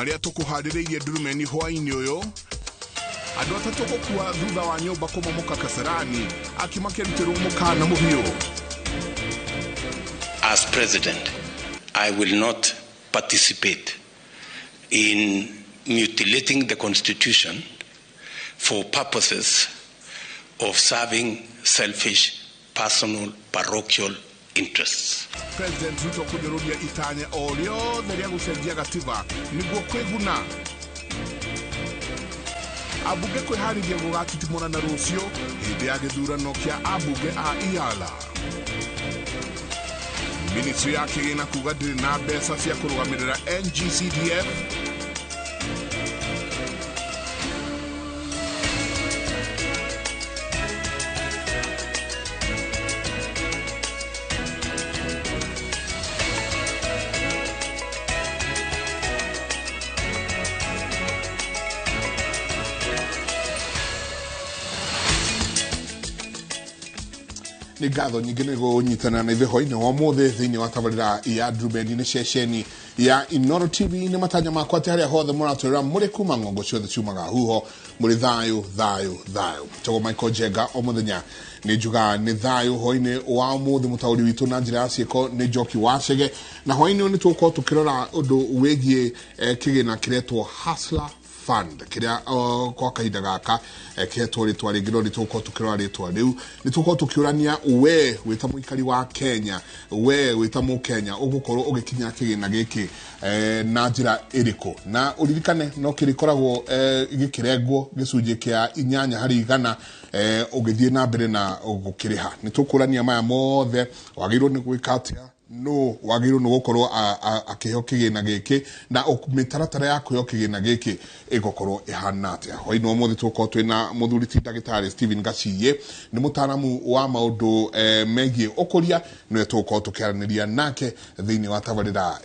Marĩa tũkũharĩrĩirie ndurumeni hwaĩ-inĩ ũyũ. Andũ atatũ gũkua thutha wa nyũmba kũmomoka Kasarani, akimakĩrutĩrwo mũkana mũhiũ. As president, I will not participate in mutilating the constitution for purposes of serving selfish, personal, parochial interests. President Ruto kũnyũrũria itanya o rĩothe rĩa gũcenjia gatiba nĩguo kwĩguna. Ambunge kwĩharĩria gũgatitimũrana rũciũ hĩndĩ ya gĩthurano kĩa ambunge a Iala. Ministry ya kĩgĩna kuga ndĩrĩ na mbeca cia kũrũgamĩrĩra NGCDF. Nĩ ngatho nyingĩ nĩ gũnyitanĩra na ithuĩ hwaĩ-inĩ wa ũmũthĩ thĩinĩ wa tabarĩra ya Ndurumeni nĩ ceceni ya Inooro TV. Nĩ matanya makwa atĩ harĩa hothe mũratwĩrora mũrĩ kuma ng'ongo ciothe ciumaga huho mũrĩ thayũ thayũ thayũ. Njagwo Michael Njenga o mũthenya nĩ njugaga nĩ thayũ hwaĩ-inĩ wa ũmũthĩ. Mũtaũri witũ na njĩra ya ciĩko nĩ Njoki wa Chege, na hwaĩ-inĩ ũyũ nĩ tũgũkorwo tũkĩrora ũndũ wĩgiĩ kĩgĩna kĩretwo Hustler Fund kĩrĩa kwa kahinda gaka kĩhetwo rĩtwa rĩngĩ, no nĩ tũgũkorwo tũkĩrora rĩtwa rĩu. Nĩ tũgũkorwo tũkĩũrania we wĩ ta mũikari wa Kenya, we wĩ ta mũkenya ũgũkorwo ũgĩkinya kĩgĩna gĩkĩ na njĩra ĩrĩkũ, na ũririkane no kĩrĩkoragwo gĩkĩrengwo gĩcunjĩ kĩa 8 harĩ igana ũgĩthiĩ na mbere na gũkĩrĩha. Nĩ tũkũrania maya mothe, wagĩrĩirwo nĩ gwĩka atĩa, no wagĩrĩirwo nĩ gũkorwo akĩheo kĩgĩna gĩkĩ, na mĩtaratara ya kũheo kĩgĩna gĩkĩ ĩgũkorwo ĩhana atĩa. Hwaĩ-inĩ wa ũmũthĩ tũgũkorwo twĩna mũthuri ti ndagĩtarĩ Stephen Gaciĩ, nĩ mũtaaramu wa maũndũ megiĩ ũkũria, nĩwe tũgũkorwo tũkĩaranĩria nake thĩinĩ wa tabarĩra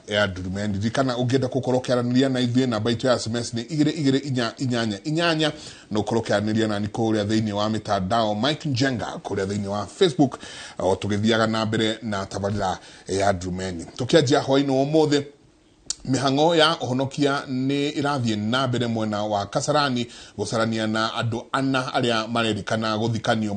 ya Ndurumeni. Ririkana ũngĩenda gũkorwo ũkĩaranĩria na ithuĩ, namba itũ ya SMS nĩ igĩrĩ igĩrĩ inya inyanya inyanya, na ũkorwo ũkĩaranĩria nani kũrĩa thĩinĩ wa mĩtandao Mike Njenga kũrĩa thĩinĩ wa Facebook, o tũgĩthiaga na mbere na tabarĩra ya Ndurumeni. Tũkĩanjia hwaĩ-inĩ wa ũmũthĩ, mĩhang'o ya ũhonokia nĩ ĩrathiĩ na mbere mwena wa Kasarani gũcarania na andũ ana arĩa marerĩkana gũthikanio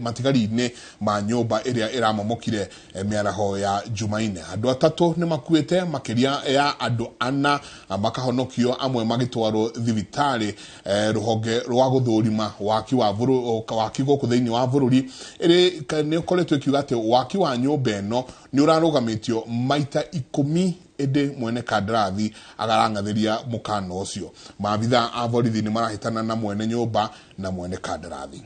matigari-inĩ ma nyũmba ĩrĩa ĩramomokire mĩaraho ya Jumaine. Andũ atatũ nĩ makuĩte, makĩria ya andũ ana makahonokio, amwe magĩtwarwo thibitarĩ. Rũhonge rwa gũthũrima waki wa waki gũkũ thĩinĩ wa bũrũri nĩ ũkoretwo ĩkiuga atĩ waki wa nyũmba ĩno nĩ ũrarũgamĩtio maita 10, ĩndĩ mwene kandarathi agarang'athĩria mũkana ũcio. Maabitha a borithi nĩ marahĩtana na mwene nyũmba na mwene kandarathi.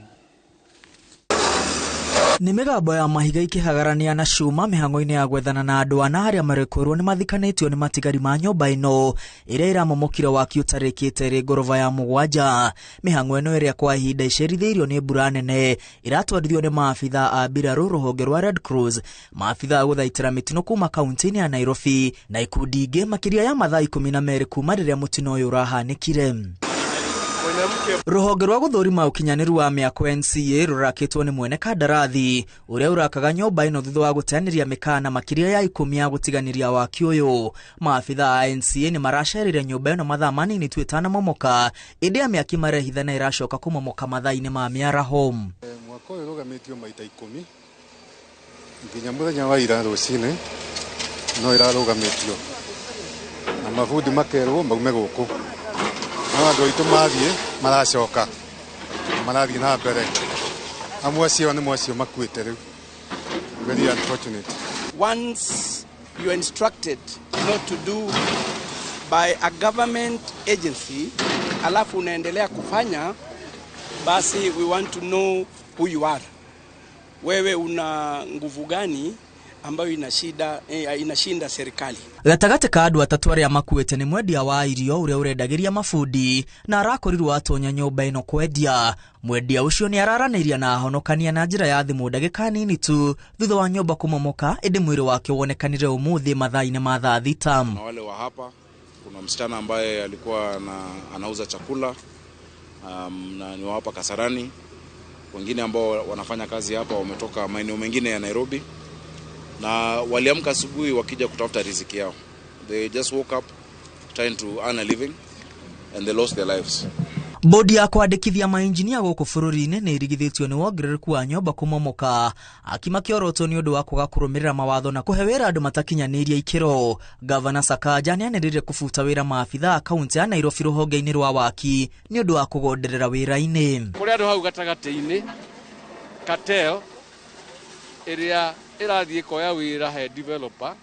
Nĩ mĩgambo ya mahiga ikĩhagarania na cuma mĩhang'o-inĩ ya gwethana na andũ ana arĩa marekwĩrwo nĩ mathikanĩtio nĩ matigari ma nyũmba ĩno ĩrĩa ĩramomokire waki ũtarĩkĩte ĩrĩ ngoroba ya 7. Mĩhang'o ĩno ĩrĩa kwa ihinda icerithĩirio nĩ mbura nene ĩratwarithio nĩ maabitha a mbirarũ rũhonge rwa Red Cross, maabitha a gũthaitĩra mĩtino kuma kaunti-inĩ ya Nairobi na ikundi ingĩ makĩria ya mathaa 12 kuma rĩrĩa mũtino ũyũ ũrahanĩkire. Rũhonge rwa gũthũrima ũkinyanĩru wa mĩako NCA rũrakĩtwo nĩ mwene kandarathi ũrĩa ũrakaga nyũmba ĩno thutha wa gũteanĩria mĩkana makĩria ya 10 ya gũtiganĩria waki ũyũ. Maabitha a NCA nĩ maracerire nyũmba ĩno mathaa manini tu ĩtanamomoka, ĩndĩ amĩaki marehitha na ĩracoka kũmomoka mathaa-inĩ ma mĩaraho. Mwaka ũyũ ũrũgamĩtio maita 10 nginya mũthenya wa ira rũcinĩ no ĩrarũgamĩtio na mabundi makerwo maume gũkũ. No andũ aitũ mathiĩ maracoka marathiĩ na mbere, amwe acio nĩ acio makuĩte rĩu. Very unfortunate. Once you are instructed not to do by a government agency, alafu unaendelea kufanya, basi we want to know who you are. Wewe una nguvu gani ambayo inashinda serikali. Gatagatĩ ka andũ atatũ arĩa makuĩte nĩ mwendia wa irio ũrĩa ũrendagĩria mabundi na arakorirwo atonya nyũmba ĩno kwendia. Mwendia ũcio nĩ araranĩirie na ahonokania na njĩra ya thimũ ndagĩka nini tu thutha wa nyũmba kũmomoka, ĩndĩ mwĩrĩ wake wonekanire ũmũthĩ mathaa-inĩ ma thaa 6. Na wale wa hapa kuna msichana ambaye alikuwa anauza chakula na ni wa hapa Kasarani. Wengine ambao wanafanya kazi hapa wametoka maeneo mengine ya Nairobi na waliamka asubuhi wakija kutafuta riziki yao. They just woke up trying to earn a living, and they lost their lives. Bodi ya kwandĩkithia mainjinia gũkũ bũrũri-inĩ nĩ ĩrigithĩtio nĩ wongerereku wa nyũmba kũmomoka akima kĩoroto nĩ ũndũ wa kwaga kũrũmĩrĩra mawatho na kũhe wĩra andũ matakinyanĩirie ikĩro. Gavana Sakaja nĩ anĩrĩire kũbuta wĩra maabitha a kaunti ya Nairobi rũhonge-inĩ rwa waki nĩ ũndũ wa kũgonderera wĩra-inĩ. Kũrĩ andũ hau gatagatĩ-inĩ cartel ĩrĩa ĩrathiĩ koya wĩra he developer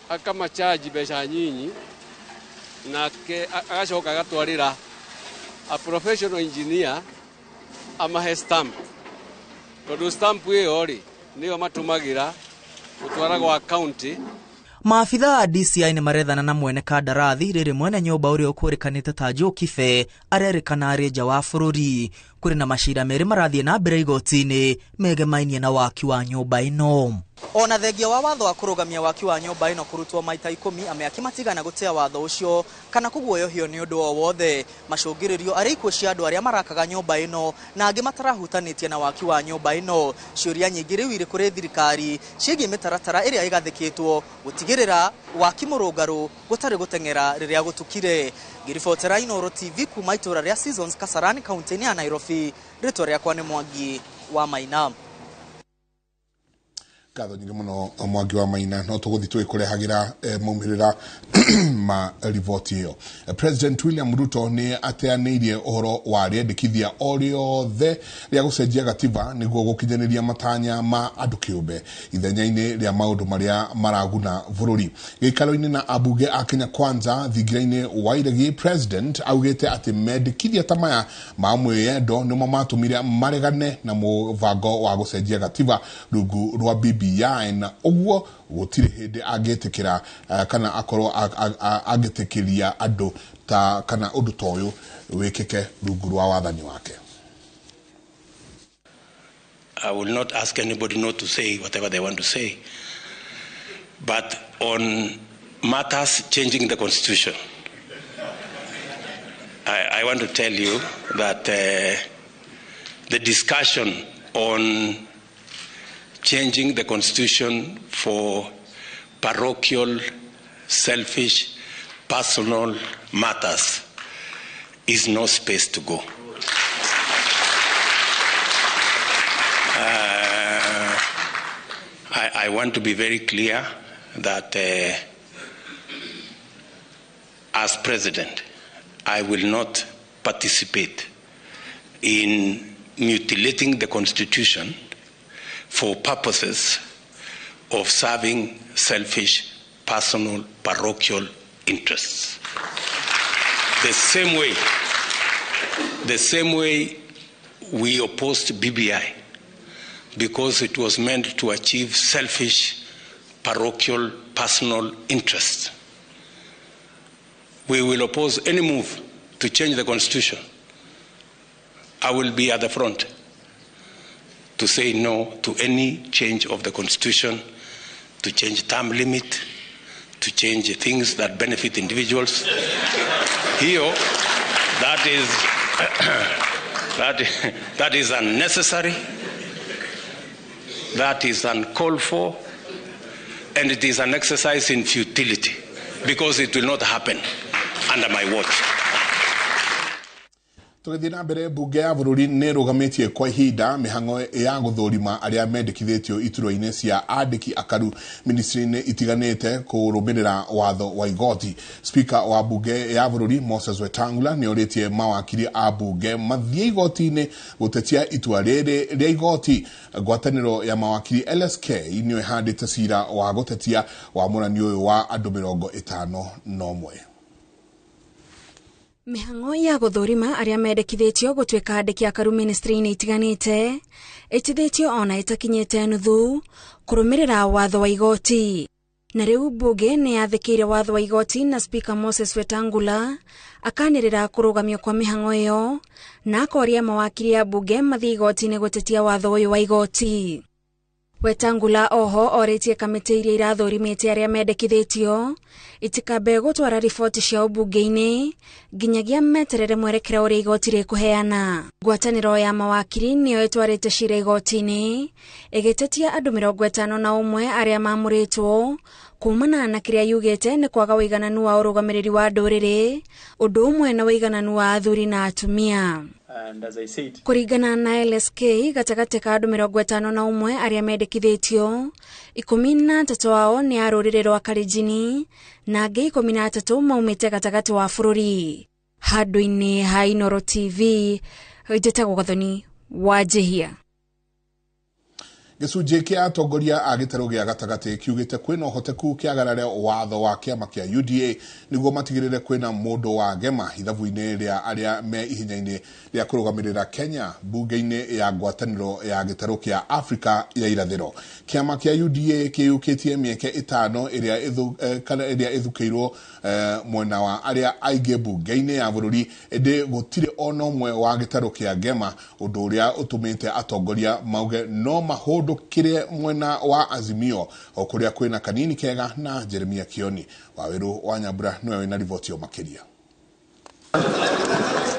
akamacharge mbeca nyinyi nake agacoka agatwarĩra a professional engineer amahe stamp, tondu stamp ĩyo rĩ nĩyo matũmagĩra gũtwara gwa county. Maabitha a DCI nĩ marethana na mwene kandarathi rĩrĩ mwene nyũmba ũrĩa ũkũrĩkanĩte ta Joe Kibe arerĩkana arĩ nja wa bũrũri. Kũrĩ na macira merĩ marathiĩ na mbere igoti-inĩ megemainie na waki wa nyũmba ĩno. Ona thengia wa watho wa kũrũgamia waki wa nyũmba ĩno kũrutwo maita 10 amĩaki matigana gũtĩa watho ũcio kana kũguoyohio nĩ ũndũ o wothe. Macũngĩrĩrio arĩ ikuũ cia andũ arĩa marakaga nyũmba ĩno na angĩ matarahutanĩtie na waki wa nyũmba ĩno. Ciũria nyingĩ rĩu irĩ kũrĩ thirikari ciĩgiĩ mĩtaratara ĩrĩa ĩgathĩkĩtwo gũtigĩrĩra waki mũrũngarũ gũtarĩ gũteng'era rĩrĩa gũtukire. Ngĩribotera Inooro TV kuma itũũra rĩa Seasons Kasarani kaunti-inĩ ya Nairobi, rĩtwa rĩakwa nĩ Mwangi wa Maina. Ngatho nyingĩ mũno Mwangi wa Maina, no tũgũthiĩ tũgĩkũrehagĩra maumĩrĩra ma riboti ĩyo. President William Ruto nĩ ateanĩirie ũhoro wa rĩendekithia o rĩothe rĩa gũcenjia gatiba nĩguo gũkinyanĩria matanya ma andũ kĩũmbe ithenya-inĩ rĩa maũndũ marĩa maraguna bũrũri. Gĩikaro-inĩ na ambunge a Kenya Kwanza thingira-inĩ wa iregi, President augĩte atĩ mendekithia ta maya ma mwĩyendo nĩmo matũmire maregane na mũbango wa gũcenjia gatiba rungu rwa BBI, na ũguo gũtirĩ hĩndĩ angĩtĩkĩra kana akorwo angĩtĩkĩria andũ ta kana ũndũ ta ũyũ wĩkĩke rungu rwa wathani wake. I will not ask anybody not to say whatever they want to say, but on matters changing the constitution, I want to tell you that the discussion on changing the constitution for parochial, selfish, personal matters is no space to go. I want to be very clear that as president, I will not participate in mutilating the constitution for purposes of serving selfish, personal, parochial interests. The same way we opposed BBI because it was meant to achieve selfish, parochial, personal interests. We will oppose any move to change the constitution. I will be at the front to say no to any change of the constitution, to change term limit, to change things that benefit individuals. Here, that is, that is unnecessary, that is uncalled for, and it is an exercise in futility because it will not happen under my watch. Tũgĩthiĩ na mbere, mbunge ya bũrũri nĩ ĩrũgamĩtie kwa ihinda mĩhang'o ya gũthũrima arĩa mendekithĩtio iturwa-inĩ cia andĩki akaru ministry-inĩ itiganĩte kũrũmĩrĩra watho wa igoti. Speaker wa mbunge ya bũrũri Moses Wetangula nĩ orĩtie mawakiri a mbunge mathiĩ igoti-inĩ gũtetia itua rĩrĩ rĩa igoti. Ngwatanĩro ya mawakiri LSK nĩyo ĩhandĩte cira wa gũtetia wamũrani ũyũ wa andũ 51. Mĩhang'o ya gũthũrima arĩa mendekithĩtio gũtuĩka andĩki akaru ministry-inĩ itiganĩte ĩtithĩtio ona ĩtakinyĩte nuthu kũrũmĩrĩra watho wa igoti. Na rĩu mbunge nĩ yathĩkĩire watho wa igoti na Speaker Moses Wetangula akanĩrĩra kũrũgamio kwa mĩhang'o ĩyo na akoria mawakiri a mbunge mathiĩ igoti-inĩ gũtetia watho ũyũ wa igoti. Wetangula oho orĩtie kamĩtĩ iria irathũrimĩte arĩa mendekithĩtio itikambe gũtwara riboti ciao bunge-inĩ nginyagia meterere mwerekera ũrĩa igoti rĩkũheana. Ngwatanĩro ya mawakiri nĩyo ĩtwarĩte cira igoti-inĩ ĩgĩtetia andũ 51 arĩa mamũrĩtwo kumana na kĩrĩa yugĩte nĩ kwaga ũigananu wa ũrũgamĩrĩri wa ndũrĩrĩ ũndũ ũmwe na ũigananu wa athuri na atumia. Kũringana na LSK gatagatĩ ka andũ 51 arĩa mendekithĩtio 13 ao nĩ a rũrĩrĩ rwa Kalenjin na angĩ 13 maumĩte gatagatĩ wa bũrũri. Handũ-inĩ ha Inooro TV, njĩtagwo Gathoni wa Njihia. Gĩcunjĩ kĩa atongoria a gĩtarũ gĩa gatagatĩ kiugĩte kwĩna ũhoteku kĩagarare watho wa kĩama kĩa UDA nĩguo matigĩrĩre kwĩna mũndũ wa gema ithabu-inĩ rĩa arĩa me ihenya-inĩ rĩa kũrũgamĩrĩra Kenya bunge-inĩ ya ngwatanĩro ya gĩtarũ kĩa Afrika ya irathĩro. Kĩama kĩa UDA kĩyũkĩtie mĩeke 5 ĩrĩa ĩthukĩirwo mwena wa arĩa aingĩ bunge-inĩ ya bũrũri ĩndĩ gũtirĩ ona ũmwe wa gĩtarũ kĩa gema, ũndũ ũrĩa ũtũmĩte atongoria mauge no mahũndũ kire mwena wa Azimio o kuria kwina Kanini Kega na Jeremia Kioni. Waweru wa Nyambura niwe wina riboti makiria.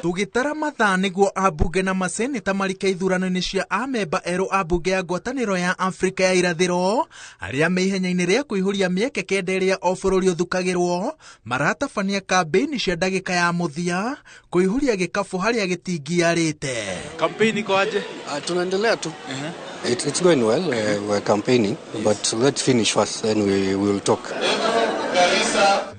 Tugitara mathaa niguo ambunge na maseneta marike ithurano-inĩ cia amemba erũ a mbunge ya ngwatanĩro ya Afrika ya irathĩro arĩa me ihenya-inĩ rĩa kũihũria mĩeke 9 ĩrĩa o bũrũri ũthukagĩrwo maratabania kambĩini cia ndagĩka ya mũthia kũihũria gĩkabũ harĩa gĩtingiarĩte. Kampeni iko aje? Tunaendelea tu. It's going well. We're campaigning, but let's finish first, then we will talk.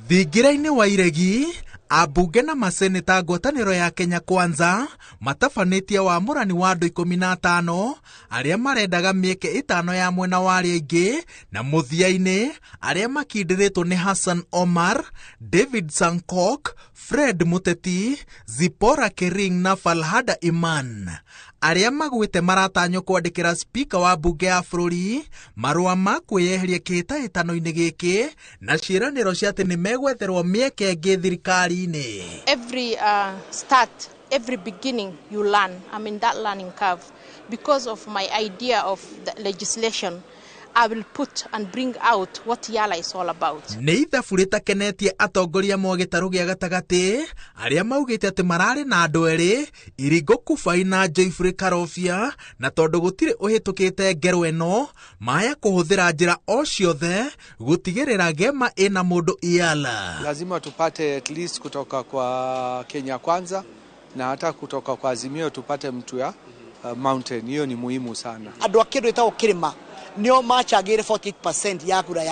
Thingira-inĩ wa iregi ambunge na maseneta ngwatanĩro ya Kenya Kwanza matabanĩtie wamũrani wa andũ 15 arĩa marendaga mĩeke 5 ya mwena wa arĩa aingĩ na mũthia-inĩ arĩa makindĩrĩtwo nĩ Hassan Omar, David Sankok, Fred Muteti, Zipporah Kering na Falhada Iman. Arĩa magwĩte maratanywo kwandĩkĩra spika wa mbunge ya bũrũri marũa ma kwĩyeheria kĩhĩtahĩtano-inĩ gĩkĩ na ciĩranĩro cia atĩ nĩ megwetherwo mĩeke ĩngĩ thirikari-inĩ. Every start, every beginning you learn. I'm in that learning curve. Because of my idea of the legislation, I will put and bring out what Yala is all about. Nĩ ithabu rĩtakenetie atongoria mwa gĩtarũ gĩa gatagatĩ arĩa maugĩte atĩ mararĩ na andũ erĩ Iringo Kubai na Joyfrey Karobia, na tondũ gũtirĩ ũhĩtũkĩte ngero ĩno maya kũhũthĩra njĩra o ciothe gũtigĩrĩra gema ĩna mũndũ Yala. Lazima tupate at least kutoka kwa Kenya Kwanza na hata kutoka kwa Azimio tupate mtu ya Mountain. Hiyo ni muhimu sana. Andũ a kĩndũ gĩtagwo kĩrĩma nio machangire 48% ya kura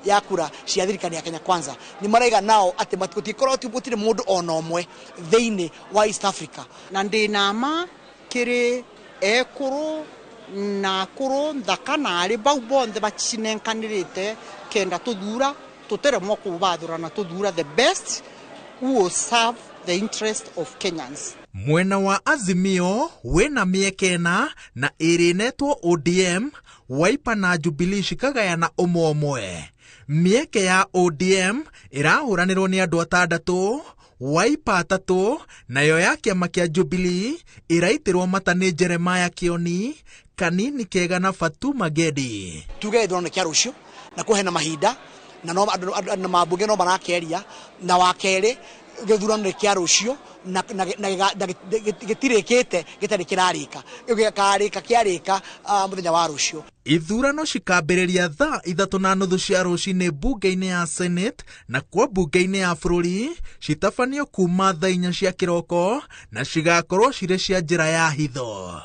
ya kura cia thirikari ya Kenya Kwanza. Ni maraiga nao ati gũtikorwo gũtirĩ mũndũ ona ũmwe thĩinĩ wa East Africa. Na ndĩna ma kĩrĩ ekũrũ na akũrũ nthaka na arĩ bau bonthe bacinenkanĩrĩte kenda tũthura tũteremwo kũbathũra na tũthura the best who will serve the interest of Kenyans. Mwena wa Azimio wĩna mĩeke ĩna na ĩrĩnetwo ODM, Wiper na Jubilee cikagayana ũmwe ũmwe. Mĩeke ya ODM ĩrahũranĩrwo nĩ andũ 6, Wiper 3, nayo ya kĩama kĩa Jubilee ĩraitĩrwo mata nĩ Jeremiah Kioni, Kanini Kega na Fatuma Gedi. Tuge ithurano kĩa rũciũ na kũhena mahinda na no na mabunge no marakeria na wa kerĩ gĩthurano kĩa rũciũ na gĩtirĩkĩte gĩtarĩ kĩrarĩka gĩkarĩka kĩarĩka mũthenya wa rũciũ. Ithurano cikambĩrĩria thaa 3:30 cia rũcinĩ mbunge-inĩ ya Senate na kwa mbunge-inĩ ya bũrũri citabanio kuma thaa 4 cia kĩroko na cigakorwo cirĩ cia njĩra ya hitho.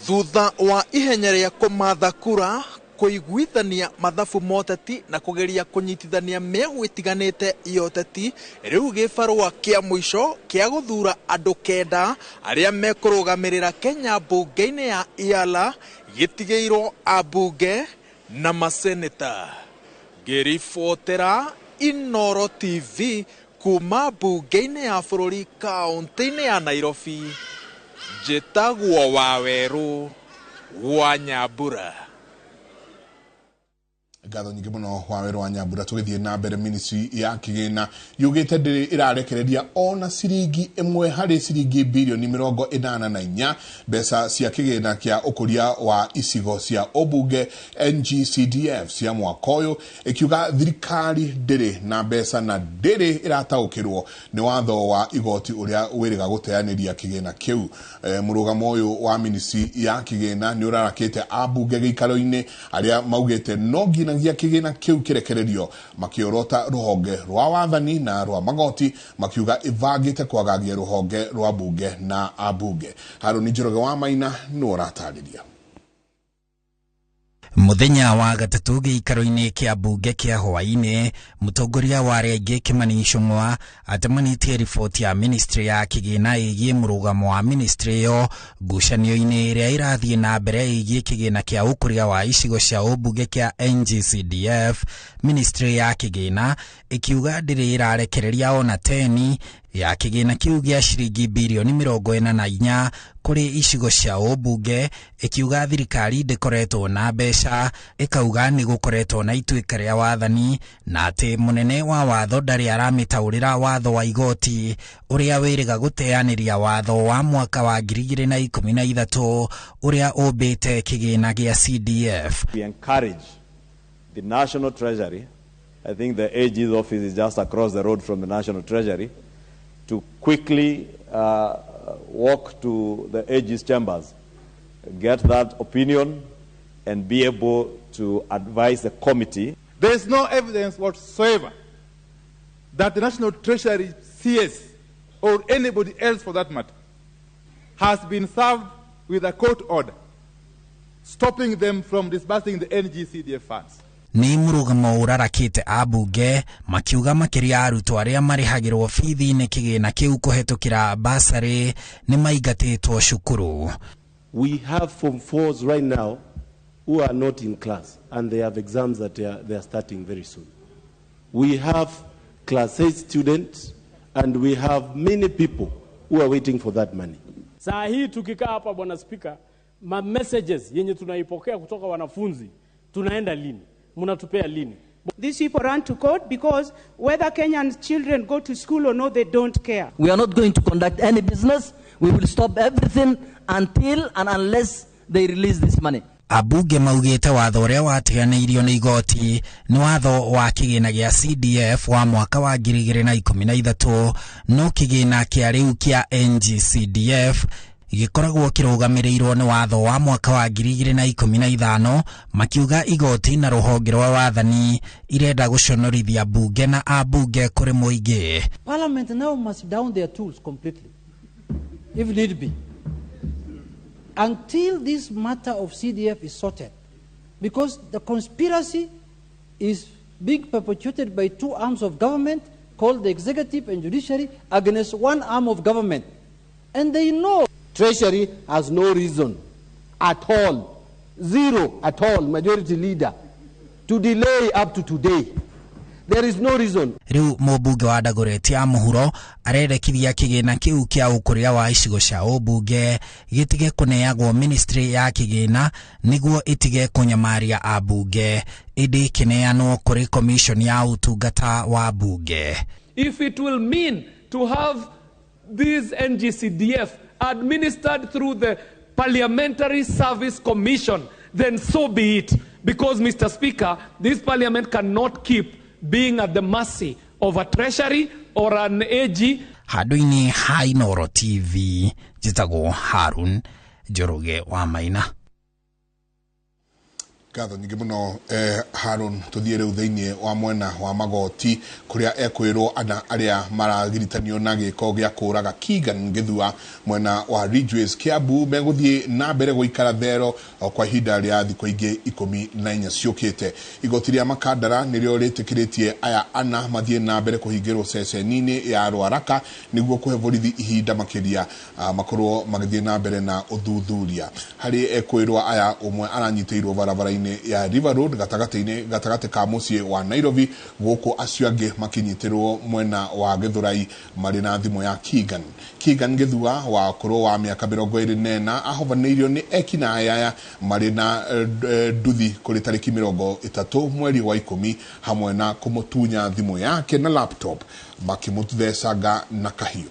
Thutha wa ihenya rĩa kũmatha kura kũiguithania mathabu ma ũteti na kũgeria kũnyitithania mĩago ĩtiganĩte ya ũteti, rĩu gĩbarũa kĩa mũico kĩa gũthura andũ 9 arĩa mekũrũgamĩrĩra Kenya mbunge-inĩ ya Yala gĩtigĩirwo ambunge na maseneta. Ngĩribotera Inooro TV kuma mbunge-inĩ ya bũrũri kaũntĩ-inĩ ya Nairobi, njĩtagwo Wawerũ wa Nyambura. Ngatho nyingĩ mũno wa wĩra wa Nyambura. Tũgĩthiĩ na mbere, ministry ya kĩgĩna yugĩte ndĩrĩ ĩrarekereria ona ciringi ĩmwe harĩ ciringi birioni 84 mbeca cia kĩgĩna kĩa ũkũria wa icigo cia ũmbunge NGCDF cia mwaka ũyũ, ĩkiuga thirikari ndĩrĩ na mbeca na ndĩrĩ ĩrataũkĩrwo nĩ watho wa igoti ũrĩa wĩrĩga gũteanĩria kĩgĩna kĩu. Mũrũgamo ũyũ wa ministry ya kĩgĩna nĩ ũrarakĩte ambunge gĩikaro-inĩ arĩa maugĩte no nginyagia kĩgĩna kĩu kĩrekererio, makĩorota rũhonge rwa wathani na rwa magoti, makiuga ĩbangĩte kwagagia rũhonge rwa bunge na ambunge. Harũni Njoroge wa Maina nĩwe ũratarĩria. Muthenya wa gatatũ gĩikaro-inĩ kĩa mbunge kĩa hwaĩ-inĩ, mũtongoria wa arĩa aingĩ Kimani Ichung'wa atemanĩtie riboti ya ministry ya kĩgĩna ĩgiĩ mũrũgamo wa ministry ĩyo ngucanio-inĩ ĩrĩa ĩrathiĩ na mbere ĩgiĩ kĩgĩna kĩa ũkũria wa icigo cia ũmbunge kĩa NGCDF. Ministry ya kĩgĩna ĩkiuga ndĩrĩ ĩrarekereria ona teni ya kĩgĩna kĩu gĩa ciringi birioni 44 kũrĩ icigo cia ũmbunge, ĩkiuga thirikari ndĩkoretwo na mbeca, ĩkauga nĩ gũkoretwo na ituĩka rĩa wathani na atĩ mũnene wa watho ndarĩ aramĩtaũrĩra watho wa igoti ũrĩa wĩrĩga gũteanĩria watho wa mwaka wa 2013 ũrĩa ũmbĩte kĩgĩna gĩa CDF. We encourage the National Treasury, I think the AG's office is just across the road from the National Treasury, to quickly walk to the AG's chambers, get that opinion, and be able to advise the committee. There is no evidence whatsoever that the National Treasury CS, or anybody else for that matter, has been served with a court order stopping them from disbursing the NGCDF funds. Nĩ mũrũgamo ũrarakĩte ambunge makiuga makĩria arutwo arĩa marĩhagĩrwo bithi nĩ kĩgĩna kĩu kũhetũkĩra basarĩ nĩ maingatĩtwo cukuru. We have form fours right now who are not in class and they have exams that they are starting very soon. We have class 8 students and we have many people who are waiting for that money. Saa hii tukikaa hapa, Bwana Spika, ma messages yenye tunaipokea kutoka wanafunzi, tunaenda lini? Mnatupea lini? These people run to court because whether Kenyan children go to school or not, they don't care. We are not going to conduct any business. We will stop everything until and unless they release this money. Abunge maugĩte watho ũrĩa wateanĩirio nĩ igoti nĩ watho wa kĩgĩna gĩa CDF wa mwaka wa 2013, no kĩgĩna kĩa rĩu kĩa NGCDF gĩkoragwo kĩrũgamĩrĩirwo nĩ watho wa mwaka wa 2015, makiuga igoti na rũhonge rwa wathani irenda gũconorithia bunge na ambunge kũrĩ mũingĩ. Parliament now must down their tools completely, if need be, until this matter of CDF is sorted, because the conspiracy is being perpetuated by two arms of government called the executive and judiciary against one arm of government, and they know. Treasury has no reason at all, zero at all, majority leader, to delay up to today. There is no reason. Rĩu mũmbunge wa Dagoretti ya mũhuro arerekithia kĩgĩna kĩu kĩa ũkũria wa icigo cia ũmbunge gĩtige kũneagwo ministry ya kĩgĩna nĩguo ĩtige kũnyamaria ambunge, ĩndĩ kĩneanwo kũrĩ commission ya ũtungata wa mbunge. If it will mean to have this NGCDF administered through the Parliamentary Service Commission, then so be it. Because, Mr. Speaker, this parliament cannot keep being at the mercy of a treasury or an AG. Handũ-inĩ ha Inooro TV, njĩtagwo Harun Njoroge wa Maina. Ngatho nyingĩ mũno, Harun. Tũthiĩ rĩu thĩinĩ wa mwena wa magoti kũrĩa ekwĩrwo ana arĩa maragiritanio na gĩko gĩa kũraga Keegan Gĩthua mwena wa Ridgeways Kiambu megũthiĩ na mbere gũikara thero o kwa ihinda rĩa thikũ ingĩ 14 ciũkĩte. Igoti rĩa Makandara nĩrĩo rĩtĩkĩrĩtie aya ana mathiĩ na mbere kũhingĩrwo ceceni-inĩ ya Rwaraka nĩguo kũhe borithi ihinda makĩria makorwo magĩthiĩ na mbere na ũthuthuria. Harĩ ekwĩrwo aya, ũmwe aranyitĩirwo barabara barabara-inĩ ya River Road gatagatĩ ka mũciĩ wa Nairobi, gũkũ acio angĩ makĩnyitĩrwo mwena wa Gĩthũrai marĩ na thimũ ya Keegan. Keegan Gĩthua wa ũkũrũ wa mĩaka 24 ahovanĩirio nĩ ekinaĩ aya marĩ na nduthi kũrĩ tarĩki 30 mweri wa 10 hamwe na kũmũtunya thimũ yake na laptop makĩmũthecanga na kahiũ.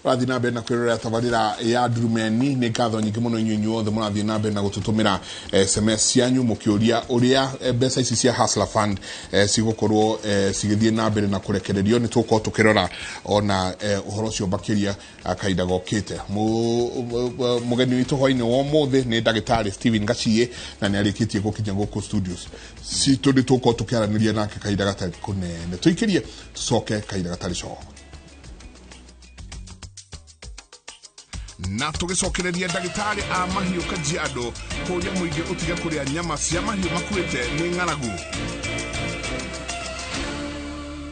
Ũrathiĩ na mbere na kwĩrorera tabarĩra ya Ndurumeni. Nĩ ngatho nyingĩ mũno inyuĩ inyuothe mũrathiĩ na mbere na gũtũtũmĩra SMS cianyu mũkĩũria ũrĩa mbeca ici cia Hustler Fund cigũkorwo cigĩthiĩ na mbere na kũrekererio. Nĩ tũgũkorwo tũkĩrora ona ũhoro ũcio makĩria kahinda gokĩte. Mũgeni witũ hwainĩ wa ũmũthĩ nĩ ndagĩtarĩ Stephen Gaciĩ, na nĩ arĩkĩtie gũkinya gũkũ studios citũ. Nĩ tũgũkorwo tũkĩaranĩria nake kahinda gatarĩ kũnene. Tũikĩrie tũcoke kahinda gatarĩ coho. Na tũgĩcokereria ndagĩtarĩ a mahiũ Kajiado kũria mũingĩ ũtige kũrĩa nyama cia mahiũ makuĩte nĩ ng'aragu.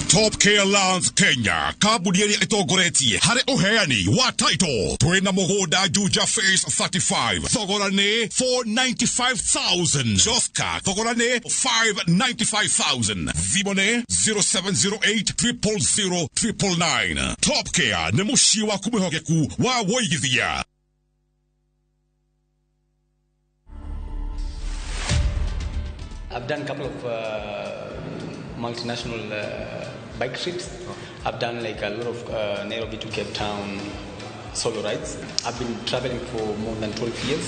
Top Care Lands Kenya, kambuni ĩrĩa ĩtongoretie harĩ ũheani wa title. Twĩna mũgũnda Juja Phase 35, thogora nĩ 495,000. Joska, thogora nĩ 595,000. Thimũ nĩ 0708 000 999. Top Care nĩ mũciĩ waku mwĩhokeku wa wũigithia. I've done a couple of multinational bike trips. I've done like a lot of Nairobi to Cape Town solo rides. I've been traveling for more than 12 years,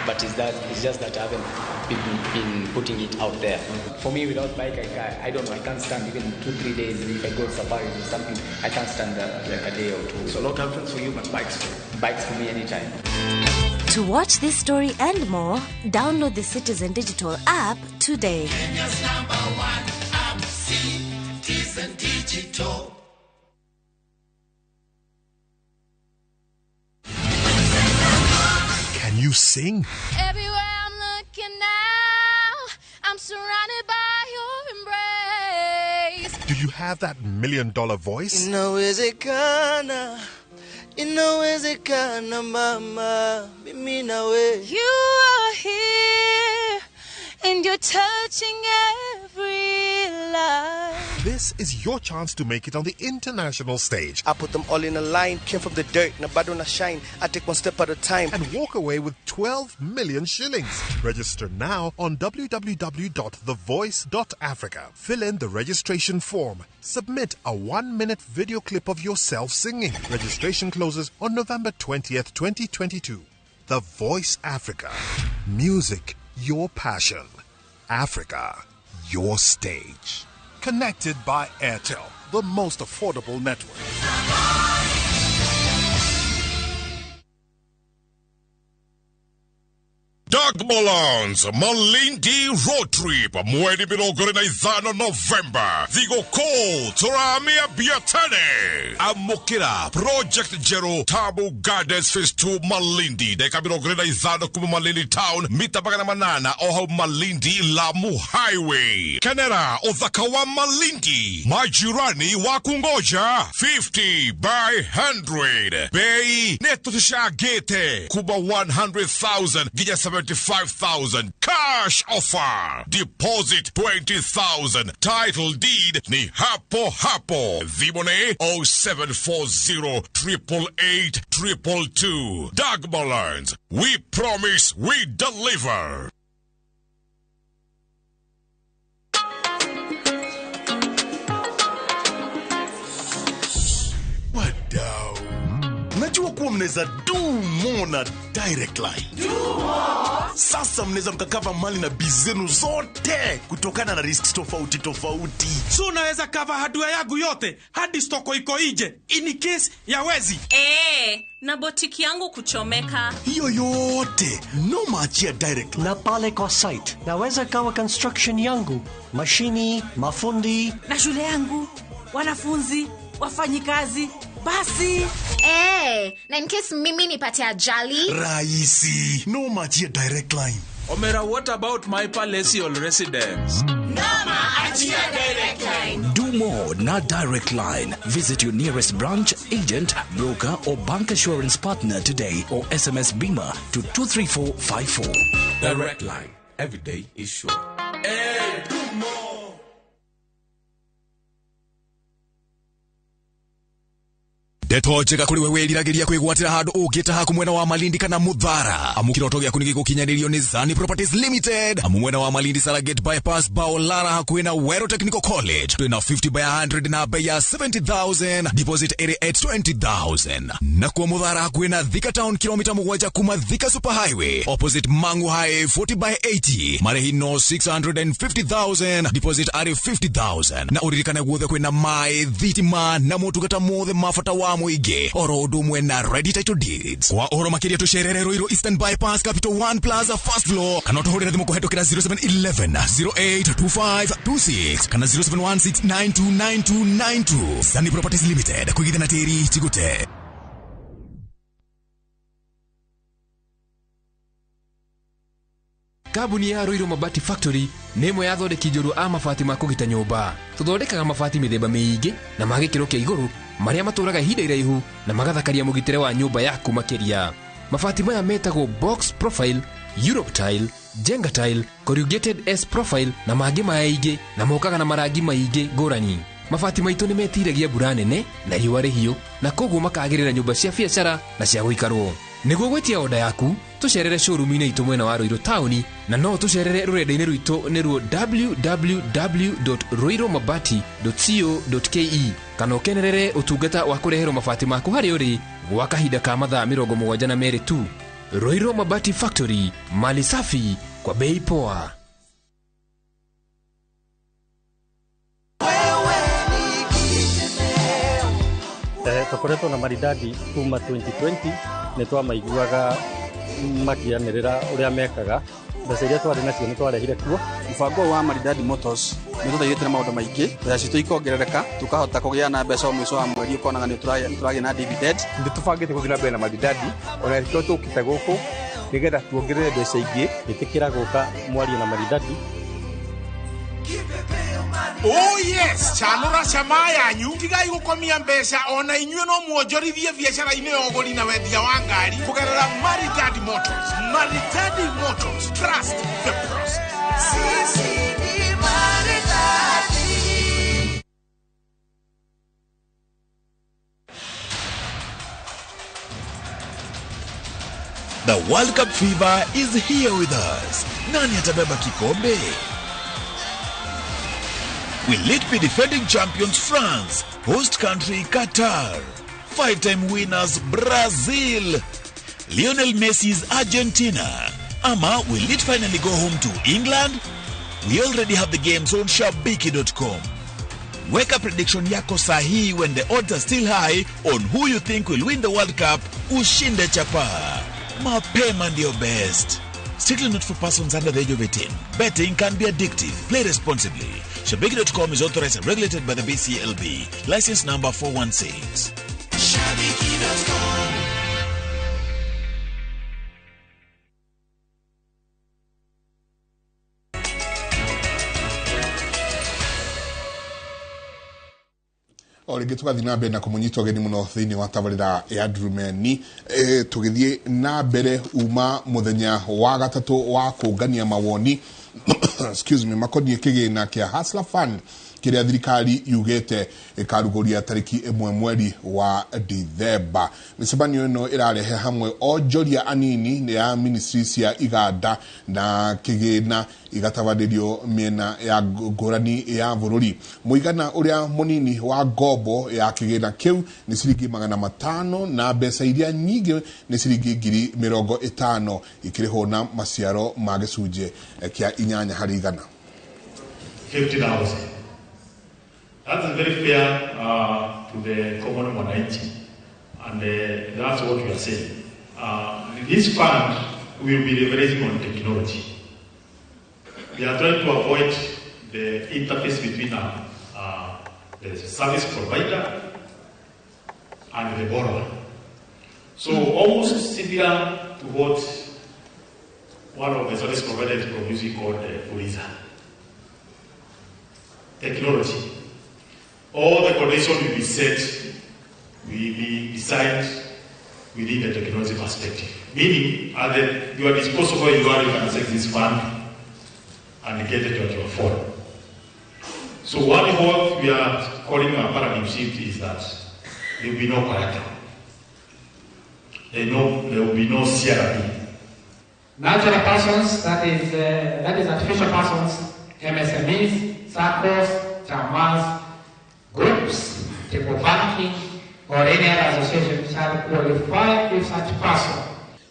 but it's just that I haven't been putting it out there. For me, without bike, I don't know, I can't stand even 2-3 days. If I go safaris or something, I can't stand like a day or two. So no girlfriends for you, but bikes for you. Bikes for me anytime. To watch this story and more, download the Citizen Digital app today. Kenya's #1 app, Citizen Digital. Can you sing? Everywhere I'm looking now, I'm surrounded by your embrace. Do you have that $1 million voice? Inawezekana, inawezekana mama, mimi nawe. You are here and you're touching every life. This is your chance to make it on the international stage. I put them all in a line, came from the dirt, na bado na shine. I take one step at a time. And walk away with 12 million shillings. Register now on www.thevoice.africa. Fill in the registration form. Submit a 1-minute video clip of yourself singing. Registration closes on November 20th, 2022. The Voice Africa. Music, your passion. Africa, your stage. Connected by Airtel, the most affordable network. Doug Molan's Malindi Road Trip mweri 25 November. Thigũkũ tũramia biatane. Amũkĩra Project Jero Tabu Gardens Phase 2 Malindi, ndagĩka 25 kuma Malindi Town, mita 800 o hau Malindi Lamu Highway. Kenera ũthaka wa Malindi, majirani wa kungoja 50 by 100. Bei nĩtũcangĩte kuma 100,000 nginya 75,000. Cash offer. Deposit 20,000. Title deed ni hapo hapo. Thimũ 0740 888 222. Dagmar Lands. We promise we deliver. Wadau, najua kuwa mnaweza do more na Direct Line. Do more. Sasa mnaweza mkakava mali na biz zenu zote kutokana na risks tofauti tofauti. So unaweza cover hardware yangu yote hadi stoko iko nje in case ya wezi. Na botiki yangu kuchomeka. Hiyo yote no maachia Direct Line. Na pale kwa site naweza cover construction yangu, mashini, mafundi na shule yangu, wanafunzi, wafanyikazi. Basi. Na in case mimi nipate ajali. Rahisi. No maachia Direct Line. Omera, what about my palatial residence? No maachia Direct Line. Do Do more na Direct Line. Visit your nearest branch, agent, broker or bank assurance partner today or SMS BIMA to 23454. Direct Line. Every day is sure. Hey, do more. Ndeto njega kuri we wiriragiria kwigwatira handu ungita haku mwena wa Malindi kana Muthara. Amu kiroto giaku ni gigukinyanirio ni Zani Properties Limited. Amu mwena wa Malindi Saragate Bypass Baolara hakuhi na Wero Technical College. Twina 50 by 100 na bei ya 70,000, deposit 8820,000. Na kwa Muthara hakuhi na Thika Town kilomita 7 kuma Thika Super Highway opposite Mangu High 40 by 80. Marehi no 650,000, deposit ari 50,000. Na uririkane guothe kwina mai thitima na motungata mothe mabata wa muingi oro undu umwe na ready title deeds. Kwa uhoro makiria tucerere Ruiru Eastern Bypass Capital 1 Plaza first floor, kana utuhurire thimu kuhetukira 0711 082526 kana 0716929292. Sani Properties Limited, kwigithana tiri tigute. Kambuni ya Ruiru Mabati Factory nĩ ĩmwe ya athondeki njorua a mabati ma kũgita nyũmba. Tũthondekaga mabati mĩthemba mĩingĩ na ma gĩkĩro kĩa igũrũ marĩa matũraga ihinda iraihu na magathakaria mũgitĩre wa nyũmba yaku makĩria. Mabati maya metagwo box profile, Europe tile, Jenga tile, corrugated S profile na mangĩ maingĩ, na mokaga na marangi maingĩ ngũrani. Mabati maitũ nĩ metiragia mbura nene na riũa rĩhiũ, na koguo makagĩrĩra nyũmba cia biacara na cia gũikarwo. Nĩguo gwĩtia oda yaku, tũcerere showroom-inĩ itũ mwena wa Ruiru taũni, na no tũcerere rũrenda-inĩ rwitũ nĩruo www.ruirumabati.co.ke, kana ũkenerere ũtungata wa kũreherwo mabati maku harĩa ũrĩ gwa kahinda ka mathaa 72 tu. Ruiru Mabati Factory, mali safi kwa bei poa. Tũkoretwo na Maridadi kuma 2020 nĩ twamaiguaga makianĩrĩra ũrĩa mekaga. Mbeca iria twarĩ nacio nĩ twarehire kuo. Mũbango wa Maridadi Motors nĩ ũtũteithĩtie na maũndũ maingĩ, mbeca citũ ikongerereka, tũkahota kũgĩa na mbeca o mũico wa mweri, ũkonaga nĩ tũragĩa na dividend. Nĩ tũbangĩte gũthiĩ na mbere na Maridadi, ona nĩkĩo tũkĩte gũkũ nĩgetha tuongerere mbeca ingĩ. Ĩtĩkĩra gũka mwarie na Maridadi. Oh yes, chanura chama yanyu tigai gukomia mbeca ona inyue no muonjorithie biacara-inĩ ya ũgũri na wendia wa ngari kũgerera Maridadi Motors. Maridadi Motors, trust the process. CCD Maridadi. The World Cup fever is here with us. Nani atabeba kikombe? Will it be defending champions France, host country Qatar, five-time winners Brazil, Lionel Messi's Argentina? Ama will it finally go home to England? We already have the games on Shabiki.com. Weka prediction yako sahihi when the odds are still high on who you think will win the World Cup. Ushinde chapa. Mapema ndio best. Strictly not for persons under the age of 18. Betting can be addictive. Play responsibly. Shabiki.com is authorized and regulated by the BCLB. License number 416. Shabiki.com. O rĩngĩ tũgathiĩ na mbere na kũmũnyita ũgeni mũno thĩinĩ wa tabarĩra ya Ndurumeni. Tũgĩthiĩ na mbere uma mũthenya wa gatatũ wa kũngania mawoni excuse me, makoniĩ kĩgĩna kĩa Hustler Fund kĩrĩa thirikari yugĩte ĩkarugũria tarĩki 1 mweri wa Dithemba. Mĩcemanio ĩno ĩrarehe hamwe onjoria anini nĩ ya ministry cia iganda na kĩgĩna igatabanĩrio mĩena ya ngũrani ya bũrũri. Mũigana ũrĩa mũnini wa ngombo ya kĩgĩna kĩu nĩ ciringi 500 na mbeca iria nyingĩ nĩ ciringi 50,000 ikĩrĩhwo na maciaro ma gĩcunjĩ kĩa 8 harĩ igana. 50,000. That's very fair to the common mwananchi, and that's what we are saying. This fund will be leveraging on technology. We are trying to avoid the interface between the service provider and the borrower. So almost similar to what one of the service providers is producing called Fuliza. Technology. All the conditions will be set, will be designed within the technology perspective. Meaning, at your disposal where you are, you can access this fund and get it on your phone. So one what we are calling a paradigm shift is that there will be no collateral. There will be no CRB. Natural persons, that is artificial persons, MSMEs, SACCOs, chamas, groups, table banking, or any other association shall qualify if such person.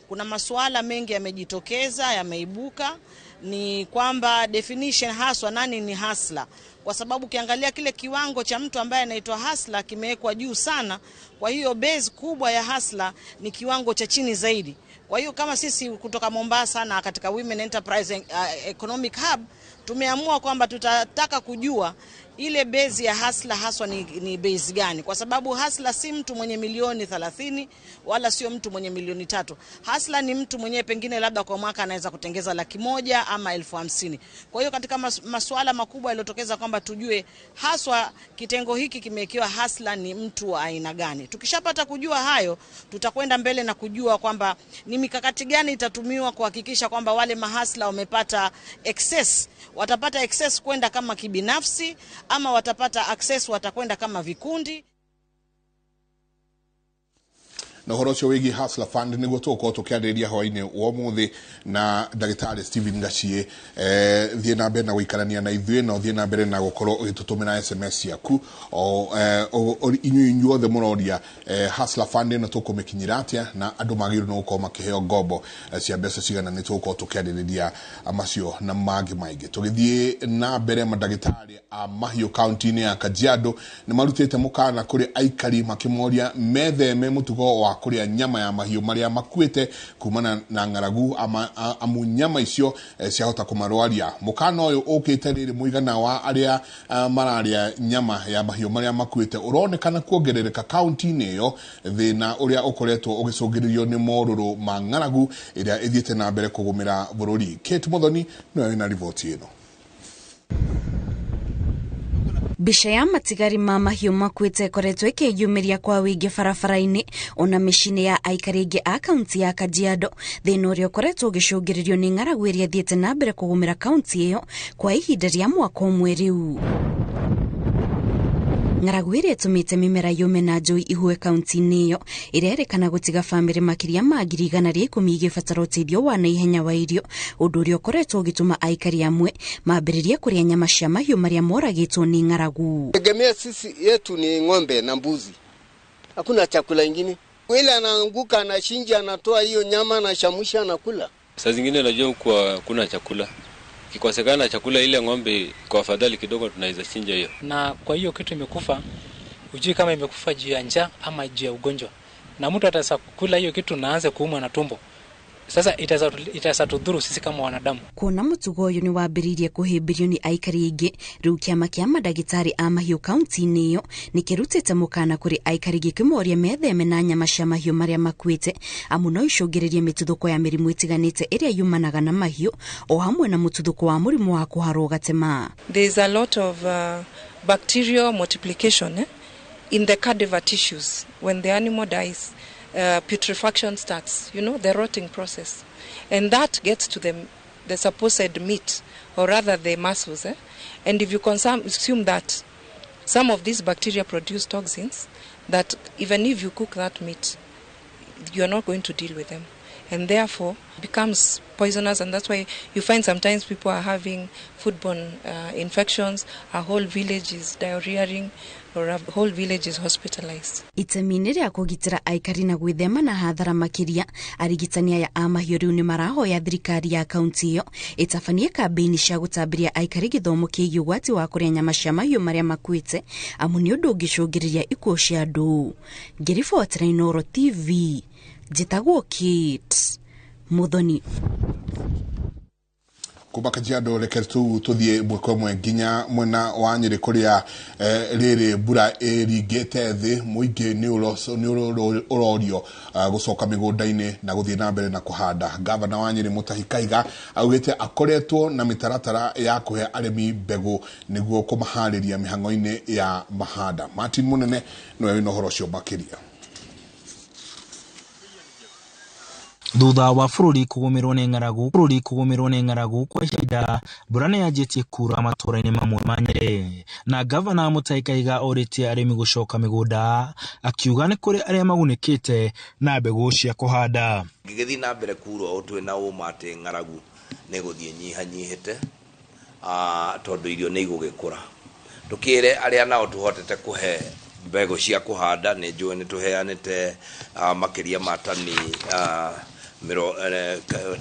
Kuna masuala mengi yamejitokeza, yameibuka, ni kwamba definition haswa nani ni hasla. Kwa sababu ukiangalia kile kiwango cha mtu ambaye anaitwa hasla kimewekwa juu sana, kwa hiyo base kubwa ya hasla ni kiwango cha chini zaidi. Kwa hiyo kama sisi kutoka Mombasa na katika Women Enterprise Economic Hub tumeamua kwamba tutataka kujua ile base ya hasla haswa ni base gani, kwa sababu hasla si mtu mwenye milioni 30 wala sio mtu mwenye milioni 3. Hasla ni mtu mwenye pengine labda kwa mwaka anaweza kutengeza 100,000 ama 50,000. Kwa hiyo katika masuala makubwa yaliyotokeza kwamba tujue haswa kitengo hiki kimewekewa hasla ni mtu wa aina gani. Tukishapata kujua hayo, tutakwenda mbele na kujua kwamba ni mikakati gani itatumiwa kuhakikisha kwamba wale mahasla wamepata access, watapata access kwenda kama kibinafsi ama watapata access watakwenda kama vikundi. Na ũhoro ũcio wĩgiĩ Hustler Fund nĩguo tũgũkorwo tũkĩarĩrĩria hwaĩ-inĩ wa ũmũthĩ na ndagĩtarĩ Stephen Gachie. Thiĩ na mbere na gũikarania na ithuĩ na ũthiĩ na mbere na gũkorwo ũgĩtũtũmĩra SMS ciaku o inyuĩ inyuothe mũroria Hustler Fund ĩno tũkũmĩkinyĩra atĩa na andũ magĩrĩirwo nĩ gũkorwo makĩheo ngombo cia mbeca cigana. Nĩ tũgũkorwo tũkĩarĩrĩria macio na mangĩ maingĩ. Tũgĩthiĩ na mbere, mandagĩtarĩ a mahiũ kaunti-inĩ ya Kajiado nĩ marutĩte mũkana kũrĩ aikari makĩmoria metheme mũtugo wa kũrĩa nyama ya mahiũ marĩa makuĩte kumana na ng'aragu amu nyama icio ciahota kũmarwaria. Mũkana ũyũ ũkĩte rĩrĩ mũigana wa arĩa mararĩa nyama ya mahiũ marĩa makuĩte ũronekana kuongerereka kaunti-inĩ ĩyo, thĩna ũrĩa ũkoretwo ũgĩcũngĩrĩrio nĩ morũrũ ma ng'aragu ĩrĩa ĩthiĩte na mbere kũgũmĩra bũrũri. Kate Muthoni nĩwe wĩna riboti ĩno. Mbica ya matigari ma mahiũ makuĩte ĩkoretwo ĩkĩyumĩria kwa wĩingĩ barabara-inĩ ona mĩciĩ-inĩ ya aikari aingĩ a kaunti ya Kajiado, thĩna ũrĩa ũkoretwo ũgĩcũngĩrĩrio nĩ ng'aragu ĩrĩa ĩthiĩte na mbere kũgũmĩra kaunti ĩyo kwa ihinda rĩa mwaka ũmwe rĩu. Ng'aragu ĩrĩa ĩtũmĩte mĩmera yũme na njũĩ ihũe kaunti-inĩ ĩyo ĩrerĩkana gũtiga bamĩrĩ makĩria ma 110,000 igĩbatara ũteithio wa naihenya wa irio, ũndũ ũrĩa ũkoretwo ũgĩtũma aikari amwe mambĩrĩrie kũrĩa nyama cia mahiũ marĩa moragĩtwo nĩ ng'aragu. Tegemea sisi yetu ni ng'ombe na mbuzi, hakuna chakula ingine. Ile anaanguka anachinja, anatoa hiyo nyama, anashamusha, anakula. Saa zingine najua kwa kuna chakula kikosekana chakula ile ng'ombe kwa afadhali kidogo tunaweza chinja hiyo. Na kwa hiyo kitu imekufa, hujui kama imekufa juu ya njaa ama juu ya ugonjwa. Na mtu ataweza kula hiyo kitu na aanze kuumwa na tumbo. Sasa itaweza tudhuru sisi kama wanadamu. Kuona mũtugo ũyũ nĩ wambĩrĩirie kũhĩmbĩrio nĩ aikari aingĩ, rĩu kĩama kĩa mandagĩtarĩ a mahiũ kaunti-inĩ ĩyo nĩ kĩrutĩte mũkana kũrĩ aikari gĩkĩmoria metheme na nyama cia mahiũ marĩa makuĩte, amu no icũngĩrĩrie mĩtuthũko ya mĩrimũ ĩtiganĩte ĩrĩa yumanaga na mahiũ o hamwe na mũtuthũko wa mũrimũ wa kũharwo gatema. There is a lot of bacterial multiplication in the cadaver tissues. When the animal dies, putrefaction starts, the rotting process. And that gets to the supposed meat, or rather the muscles. And if you consume that, some of these bacteria produce toxins that even if you cook that meat, you're not going to deal with them. And therefore becomes poisonous, and that's why you find sometimes people are having foodborne infections, a whole village is diarrheaing, or a whole village is hospitalized. Itemi-inĩ rĩa kũgitĩra aikari na gwĩthema na hathara makĩria, arigitani aya a mahiũ rĩu nĩ marahoya thirikari ya kaunti ĩyo ĩtabanie kambĩini cia gũtambĩria aikari gĩthomo kĩgiĩ ũgwati wa kũrĩa nyama cia mahiũ marĩa makuĩte, amu nĩ ũndũ ũngĩcũngĩrĩria ikuũ cia andũ. Ngĩribotera Inooro TV, njĩtagwo Kate Muthoni. Kuma Kajiado reke tu tuthie ĩmwe kwa ĩmwe nginya mwena wa Nyĩrĩ kũrĩa rĩrĩ mbura ĩringĩte thĩ mũingĩ nĩ ũrorio gũcoka mĩgũnda-inĩ na gũthiĩ na mbere na kũhanda. Gavana wa Nyĩrĩ Mutahi Kaiga augĩte akoretwo na mĩtaratara ya kũhe arĩmi mbegũ nĩguo kũmaharĩria mĩhang'o-inĩ ya mahanda. Martin Munene nĩwe wĩna ũhoro ũcio makĩria. Thutha wa bũrũri kũgũmĩrwo nĩ ng'aragu kwa ihinda, mbura nĩ yanjĩtie kura matũũra-inĩ mamwe ma Nyĩrĩ, na gavana Mutahi Kahiga orĩtie arĩmi gũcoka mĩgũnda, akiuga nĩ kũrĩ arĩa magunĩkĩte na mbegũ cia kũhanda. Gĩgĩthiĩ na mbere kura ũũ twĩna ũma atĩ ng'aragu nĩ ĩgũthiĩ nyihanyihĩte, tondũ irio nĩ igũgĩkũra. Tũkĩre arĩa nao tũhotete kũhe mbegũ cia kũhanda, nĩ njũĩ nĩ tũheanĩte makĩria ma tani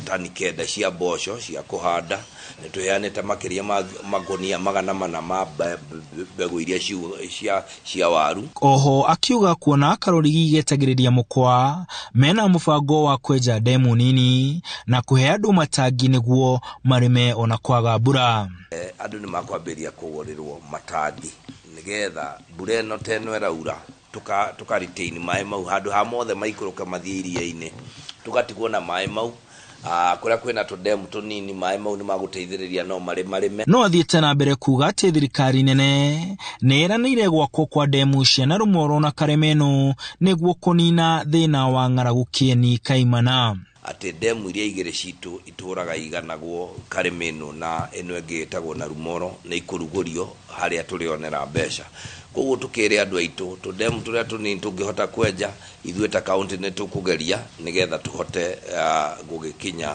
tani 9 cia mboco cia kũhanda, nĩ tũheanĩte makĩria ma magunia 400 ma mbegũ iria cia waru. Oho akiuga kuona karorigi getagĩrĩria mũkwa mena mũbango wa kwenja ndemu nini na kũhe andũ matangi nĩguo marĩme ona kwaga mbura. Andũ nĩ makwambĩrĩria kũgũrĩrwo matangi nĩgetha mbura ĩno ta ĩno ĩraura tuka retain maĩ mau handũ ha mothe maikũrũke mathiĩ iria-inĩ, tugatigwo na maĩ mau. Kũrĩa kwĩna tũndemu tũnini maĩ mau nĩ magũteithĩrĩria no marĩ marĩme. No athiĩte na mbere kuga atĩ thirikari nene nĩ ĩranĩire gwakwo kwa ndemu cia Narumoro na Karemeno nĩguo kũnina thĩna wa ng'aragu kĩeni kaimana. Atĩ ndemu iria igĩrĩ citũ itũraga iganagwo Karemeno na ĩno ĩngĩ ĩtagwo Narumoro nĩ ikũrugũrio harĩa tũrĩonera mbeca. Koguo tũkĩre andũ aitũ tũndemu tũrĩa tũnini tũngĩhota kwenja ithuĩ ta kaunti nĩ tũkũgeria nĩgetha tũhote gũgĩkinya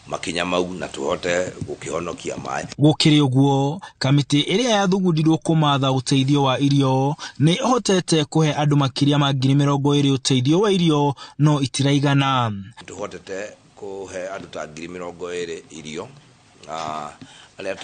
makinya mau na tũhote gũkĩhonokia maĩ. Gũkĩrĩ ũguo, kamĩtĩ ĩrĩa yathugundirwo kũmatha ũteithio wa irio nĩ ĩhotete kũhe andũ makĩria ma 20,000 ũteithio wa irio no itiraigana. Tũhotete kũhe andũ ta 20,000 irio, arĩa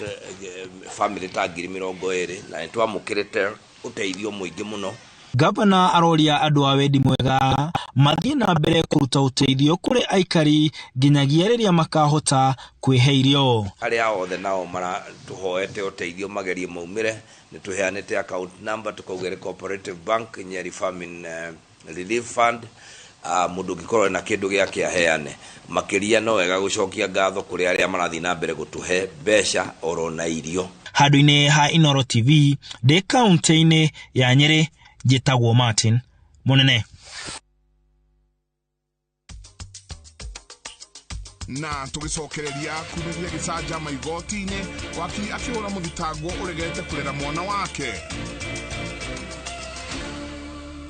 family ta 20,000, na nĩ twamũkĩrĩte ũteithio mũingĩ mũno. Gavana aroria andũ a wendi mwega mathiĩ na mbere kũruta ũteithio kũrĩ aikari nginyagia rĩrĩa makahota kwĩhe irio. Arĩa othe nao maratũhoete ũteithio magerie maumĩre, nĩ tũheanĩte account number tũkauga nĩ Cooperative Bank Nyeri Famine Relief Fund. Mũndũ ũngĩkorwo na kĩndũ gĩake aheane. Makĩria no wega gũcokia ngatho kũrĩ arĩa marathiĩ na mbere gũtũhe mbeca oro na irio. Handũ-inĩ ha Inooro TV ndĩ kaunti-inĩ ya Nyĩrĩ, njĩtagwo Martin Munene. Na tũgĩcokereria kumĩria gĩcanjama igoti-inĩ, wakiri akĩhũra mũthitangwo ũregete kũrera mwana wake.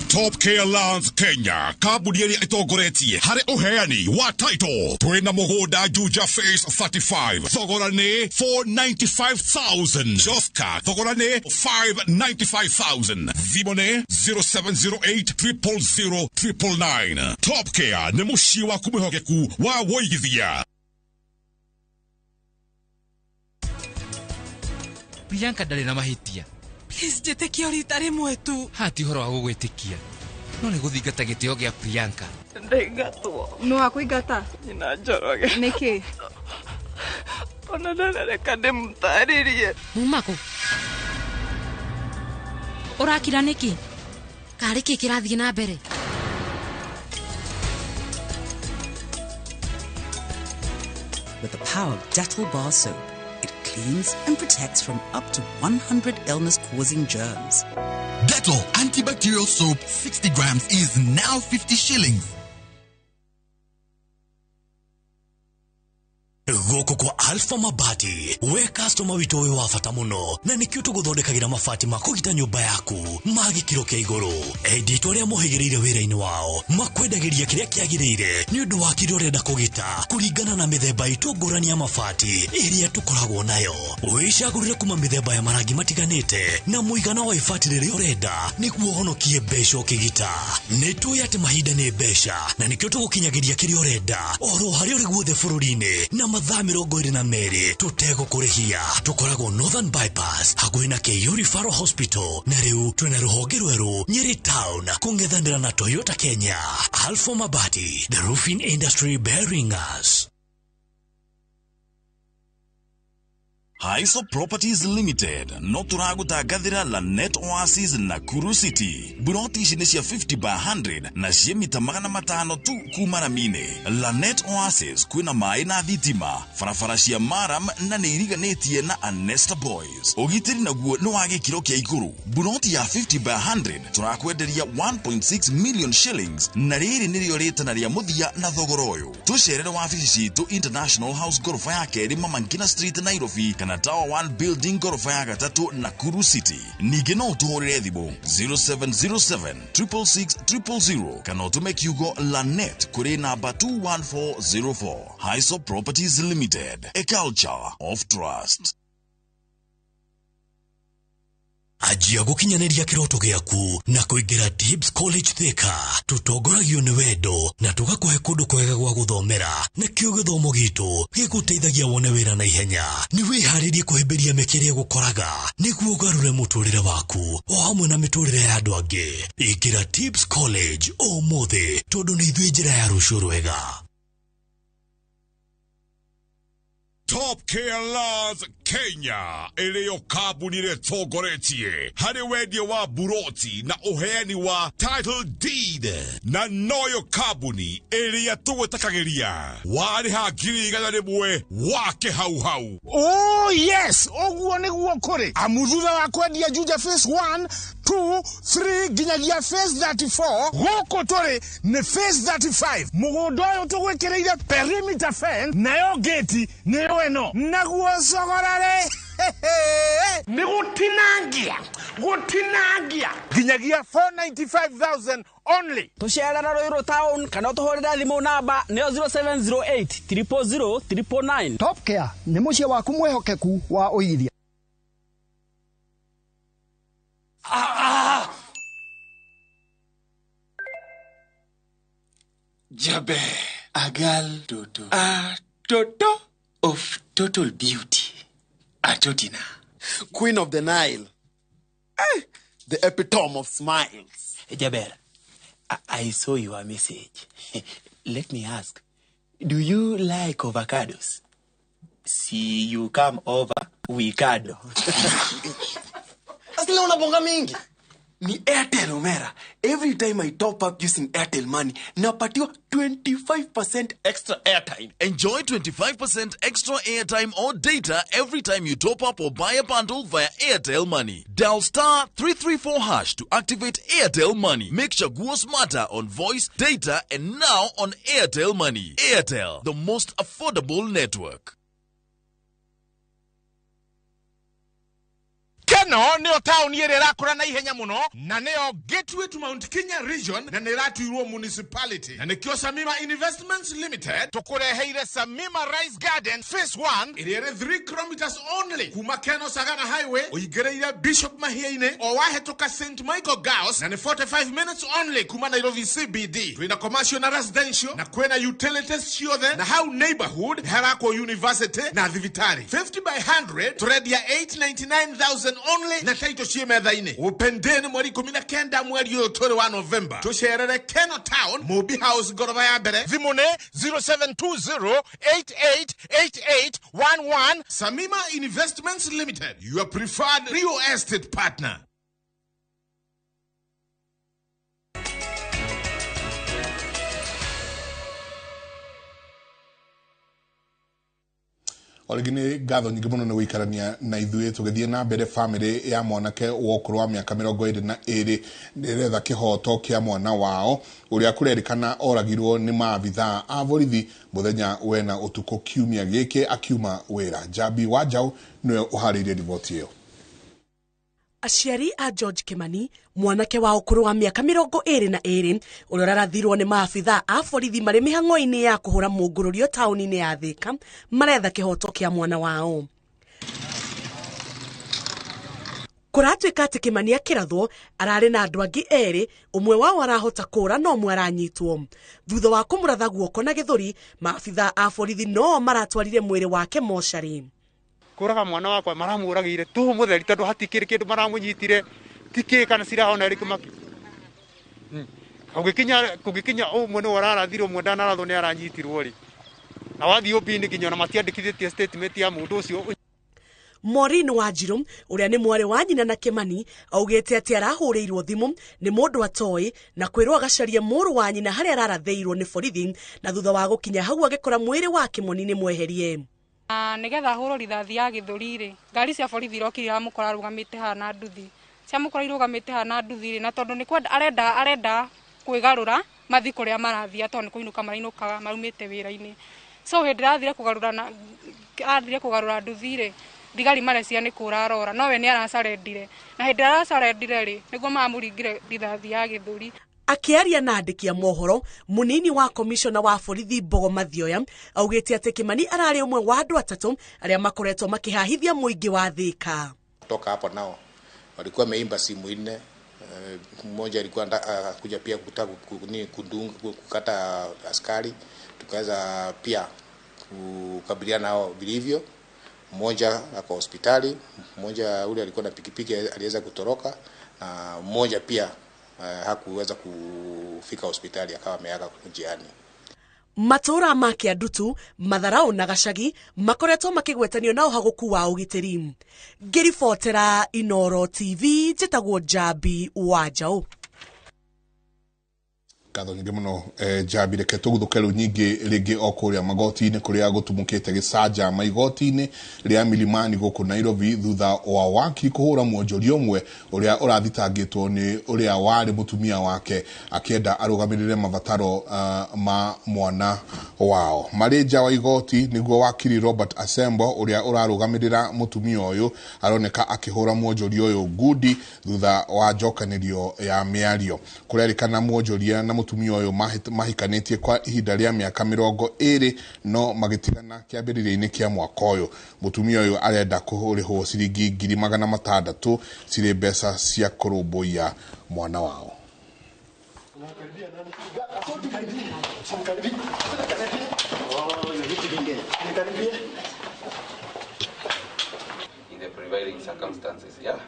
Top Care Lands Kenya, kambuni ĩrĩa ĩtongoretie harĩ ũheani wa title. Twĩna mũgũnda Juja Phase 35, thogora nĩ 495,000. Joska, thogora nĩ 595,000. Thimũ nĩ 0708 000 999. Top Care nĩ mũciĩ waku mwĩhokeku wa wũigithia. Priyanka ndarĩ na mahĩtia. Please njĩtĩkie rita rĩmwe tu. Haha ti ũhoro wa gũgwĩtĩkia, no nĩ gũthingata gĩtĩo gĩa Priyanka. Ndaingatwo. Nũ akũingata? Nyina Njoroge. Nĩkĩ? Ona ndarareka ndĩmũtarĩrie. Muma kũ? Ũrakira nĩkĩ? Karĩ kĩ kĩrathiĩ na mbere? With the power of Dettol bar soap, it cleans and protects from up to 100 illness-causing germs. Dettol antibacterial soap 60 grams is now 50 shillings. Gũkũ kwa Alpha Mabati, we customer witũ wĩ wa bata mũno, na nĩkĩo tũgũthondekagĩra mabati ma kũgita nyũmba yaku ma gĩkĩro kĩa igũrũ. Endia aitũ arĩa mohĩgĩrĩire wĩra-inĩ wao makwendagĩria kĩrĩa kĩagĩrĩire nĩ ũndũ wa kĩrĩa ũrenda kũgita kũringana na mĩthemba itũ ngũrani ya mabati ĩrĩa tũkoragwo nayo. Wĩcagũrĩre kuma mĩthemba ya marangi matiganĩte na mũigana wa ibati rĩrĩa ũrenda nĩguo ũhonokie mbeca ũkĩgita. Nĩ tũĩ atĩ mahinda nĩ mbeca na nĩkĩo tũgũkinyagĩria kĩrĩa ũrenda oro harĩa ũrĩ guothe bũrũri-inĩ na mathaa 22 tũtegũkũrĩhia. Tũkoragwo Northern Bypass hakuhĩ na KU Referral Hospital, na rĩu twĩna rũhonge rwerũ Nyeri Town kũng'ethanĩra na Toyota Kenya. Alpha Mabati, the roofing industry bearing us. Haiso Properties Limited no tũragũtangathĩra Lanet Oasis Nakuru City. Buroti ici nĩ cia 50 by 100 na ciĩ mita 500 tu kuma rami-inĩ. Lanet Oasis kwĩna maĩ na thitima, barabara cia maram na nĩ iriganĩtie na Anesta Boys. Ũgitĩri naguo nĩ wa gĩkĩro kĩa igũrũ. Buroti ya 50 by 100 tũrakwenderia 1.6 million shillings na rĩrĩ nĩrĩo rĩtana rĩa mũthia na thogora ũyũ. Tũcerere wabici citũ International House ngoroba ya kerĩ Mama Ngina Street Nairobi kana Tower 1 Building ngoroba ya gatatũ Nakuru City. Ningĩ no ũtũhũrĩre thimũ 0707 666 000 kana ũtũme kiugo Lanet kũrĩ namba 21404. Haiso Properties Limited, a culture of trust. Anjia gũkinyanĩria kĩroto gĩaku na kũingĩra Tibbs College Thika. Tũtongoragio nĩ wendo na tũgakũhe kũndũ kwega gwa gũthomera, nakĩo gĩthomo gitũ gĩgũteithagia wone wĩra na ihenya. Nĩ wĩharĩrie kũhĩmbĩria mĩeke ĩrĩa ĩgũkoraga nĩguo ũgarũre mũtũrĩre waku o hamwe na mĩtũrĩre ya andũ angĩ. Ingĩra Tibbs College ũmũthĩ tondũ nĩ ithuĩ njĩra ya rũciũ rwega. Top Care Laws Kenya ĩrĩyo kambuni ĩrĩa ĩtongoretie harĩ wendia wa buroti na ũheani wa title deed, na noyo kambuni ĩrĩa tũgwĩtakagĩria warĩha 100,000 wake hau hau. Oh yes, ũguo nĩguo kũrĩ. Amu thutha wa kwendia Juja phase 1, 2, 3 nginyagia phase 34, gũkũ tũrĩ nĩ phase 35. Mũgũnda ũyũ tũgwĩkĩrĩire perimeter fence, nayo gate nĩyo ĩno. Naguo cogora rĩ, nĩ gũtinangia, gũtinangia nginyagia 495,000 only. Tũcerere Ruiru town kana ũtũhũrĩre thimũ namba nĩyo 0708 000 999. Top Care nĩ mũciĩ waku mwĩhokeku wa ũigithia. Jabe, a girl Toto. A Toto of total beauty. Atotina. Queen of the Nile. Eh, the epitome of smiles. Jaber, I saw your message. Let me ask, do you like avocados? See you come over, we cado. Asile unabonga mingi. Ni Airtel Omera. Every time I top up using Airtel Money, napatiwa 25% extra airtime. Enjoy 25% extra airtime or data every time you top up or buy a bundle via Airtel Money. Dial star 334 hash to activate Airtel Money. Make Chaguo smarter on voice, data, and now on Airtel Money. Airtel, the most affordable network. Keno nĩyo taũni ĩrĩa ĩrakũra na ihenya mũno na nĩyo gateway to Mount Kenya region na nĩ ĩratuirwo municipality, na nĩkĩo Samima Investments Limited tũkũreheire Samima Rice Garden phase 1 ĩrĩa ĩrĩ 3 kilometers only kuma Keno Sagana Highway ũingĩrĩire Bishop Mahia-inĩ o wahĩtũka St Michael Girls, na nĩ 45 minutes only kuma Nairobi CBD. Twĩna commercial na residential na kwĩna utilities ciothe, na hau neighborhood harakwo university na thibitarĩ. 50 by 100 tũrendia 899,000 only na taito ciĩ metha-inĩ. Upendeni mweri 19 mweri ũyũ tũrĩ wa November. Tũcerere Keno Town, Mobi House ngoroba ya mbere. Thimũ nĩ 0720888811. Samima Investments Limited, your preferred real estate partner. Orĩngĩ nĩ ngatho nyingĩ mũno nĩ gũikarania na ithuĩ tũgĩthiĩ na mbere. Bamĩrĩ ya mwanake wa ũkũrũ wa mĩaka 22 nĩretha kĩhoto kĩa mwana wao ũrĩa kũrerĩkana oragirwo nĩ maabithaa a borithi mũthenya wena ũtukũ kiumia gĩkĩ akiuma wĩra. Njambi wa Njaũ nĩwe ũharĩirie riboti ĩyo. Aciari a George Kimani, mwanake wa ũkũrũ wa mĩaka 22 ũrĩa ũrarathirwo nĩ maabithaa a borithi marĩ mĩhang'o-inĩ ya kũhũra mũngũrũrio taũni-inĩ ya Thika, maretha kĩhoto kĩa mwana wao. Kũratuĩka atĩ Kimani akĩrathwo ararĩ na andũ angĩ erĩ, ũmwe wao arahota kũra no ũmwe aranyitwo. Thutha wa kũmũratha guoko na gĩthũri, maabithaa a borithi no maratwarire mwĩrĩ wake mocarĩ. Kũraga mwana wakwa maramũragĩire tũhũ mũtheri tondũ hatikĩrĩ kĩndũ maramũnyitire tikĩ kana cirahona ĩrĩkũ maki. Kũngĩkinya ũmwe nĩwe ũrarathirwo ũmwe ndanarathwo nĩ aranyitirwo rĩ, na wathiĩ OB-inĩ nginya ona matiandĩkithĩtie statement ya mũndũ ũcio. Maureen Wanjiru ũrĩa nĩ mwarĩ wa nyina na Kimani augĩte atĩ arahũrĩirwo thimũ nĩ mũndũ atoĩ na kwĩrwo agacarie mũrũ wa nyina harĩa ararathĩirwo nĩ borithi, na thutha wa gũkinya hau agĩkora mwĩrĩ wa Kimani nĩ mweherie. Nĩgetha ahũrwo rithathi ya gĩthũri rĩ, ngari cia borithi irokire iramũkora arũgamĩte haha na nduthi, ciamũkora irũgamĩte haha na nduthi rĩ, na tondũ nĩ kwenda arenda kwĩgarũra mathi kũrĩa marathiĩ tondũ nĩ kũinũka marainũkaga marumĩte wĩra-inĩ. So hĩndĩ ĩrĩa athire kũgarũra na athire kũgarũra nduthi rĩ, thigari marecia nĩ kũra arora, no we nĩ aracarendire, na hĩndĩ ĩrĩa aracarendire rĩ, nĩguo mamũringire rithathi ya gĩthũri. Akĩaria na andĩki a mohoro, mũnini wa komishona wa borithi Mbogo Mathioya augĩte atĩ Kimani ararĩ ũmwe wa andũ atatũ arĩa makoretwo makĩhahithia mũingĩ wa Thika. Kutoka hapo nao walikuwa wameimba simu nne, mmoja alikuwa kuja pia kutaka kukata askari, tukaweza pia kukabiliana nao vilivyo. Mmoja ako hospitali, mmoja ule alikuwa na pikipiki aliweza kutoroka, na mmoja pia hakuweza kufika hospitali akawa ameaga njiani. Matũra ma Kĩandutu, Matharau na Gacagi makoretwo makĩgwetanio na ũhagũku wa ũgitĩri. Ngĩribotera Inoro TV, njĩtagwo Njambi wa Njaũ. Ngatho nyingĩ mũno Njambi. Reke tũguthũke rĩu nyingĩ rĩngĩ o kũrĩa magoti-inĩ kũrĩa gũtumũkĩte gĩcanjama igoti-inĩ rĩa Milimani gũkũ Nairobi thutha wa wakiri kũhũra mwonjoria ũmwe ũrĩa ũrathitangĩtwo nĩ ũrĩa warĩ mũtumia wake akĩenda arũgamĩrĩre mabataro ma mwana wao. Marĩ nja wa igoti nĩguo wakiri Robert Asembo ũrĩa ũrarũgamĩrĩra mũtumia ũyũ aroneka akĩhũra mwonjoria ũyũ ngundi thutha wa njokanĩrio ya mĩario. Kũrerĩkana mwonjoria na mũtumia ũyũ mahikanĩtie kwa ihinda rĩa mĩaka 20 no magĩtigana kĩambĩrĩria-inĩ kĩa mwaka ũyũ. Mũtumia ũyũ arenda kũrĩhwo ciringi 600,000 cirĩ mbeca cia kũrũmbũiya mwana wao. In the prevailing circumstances, yeah.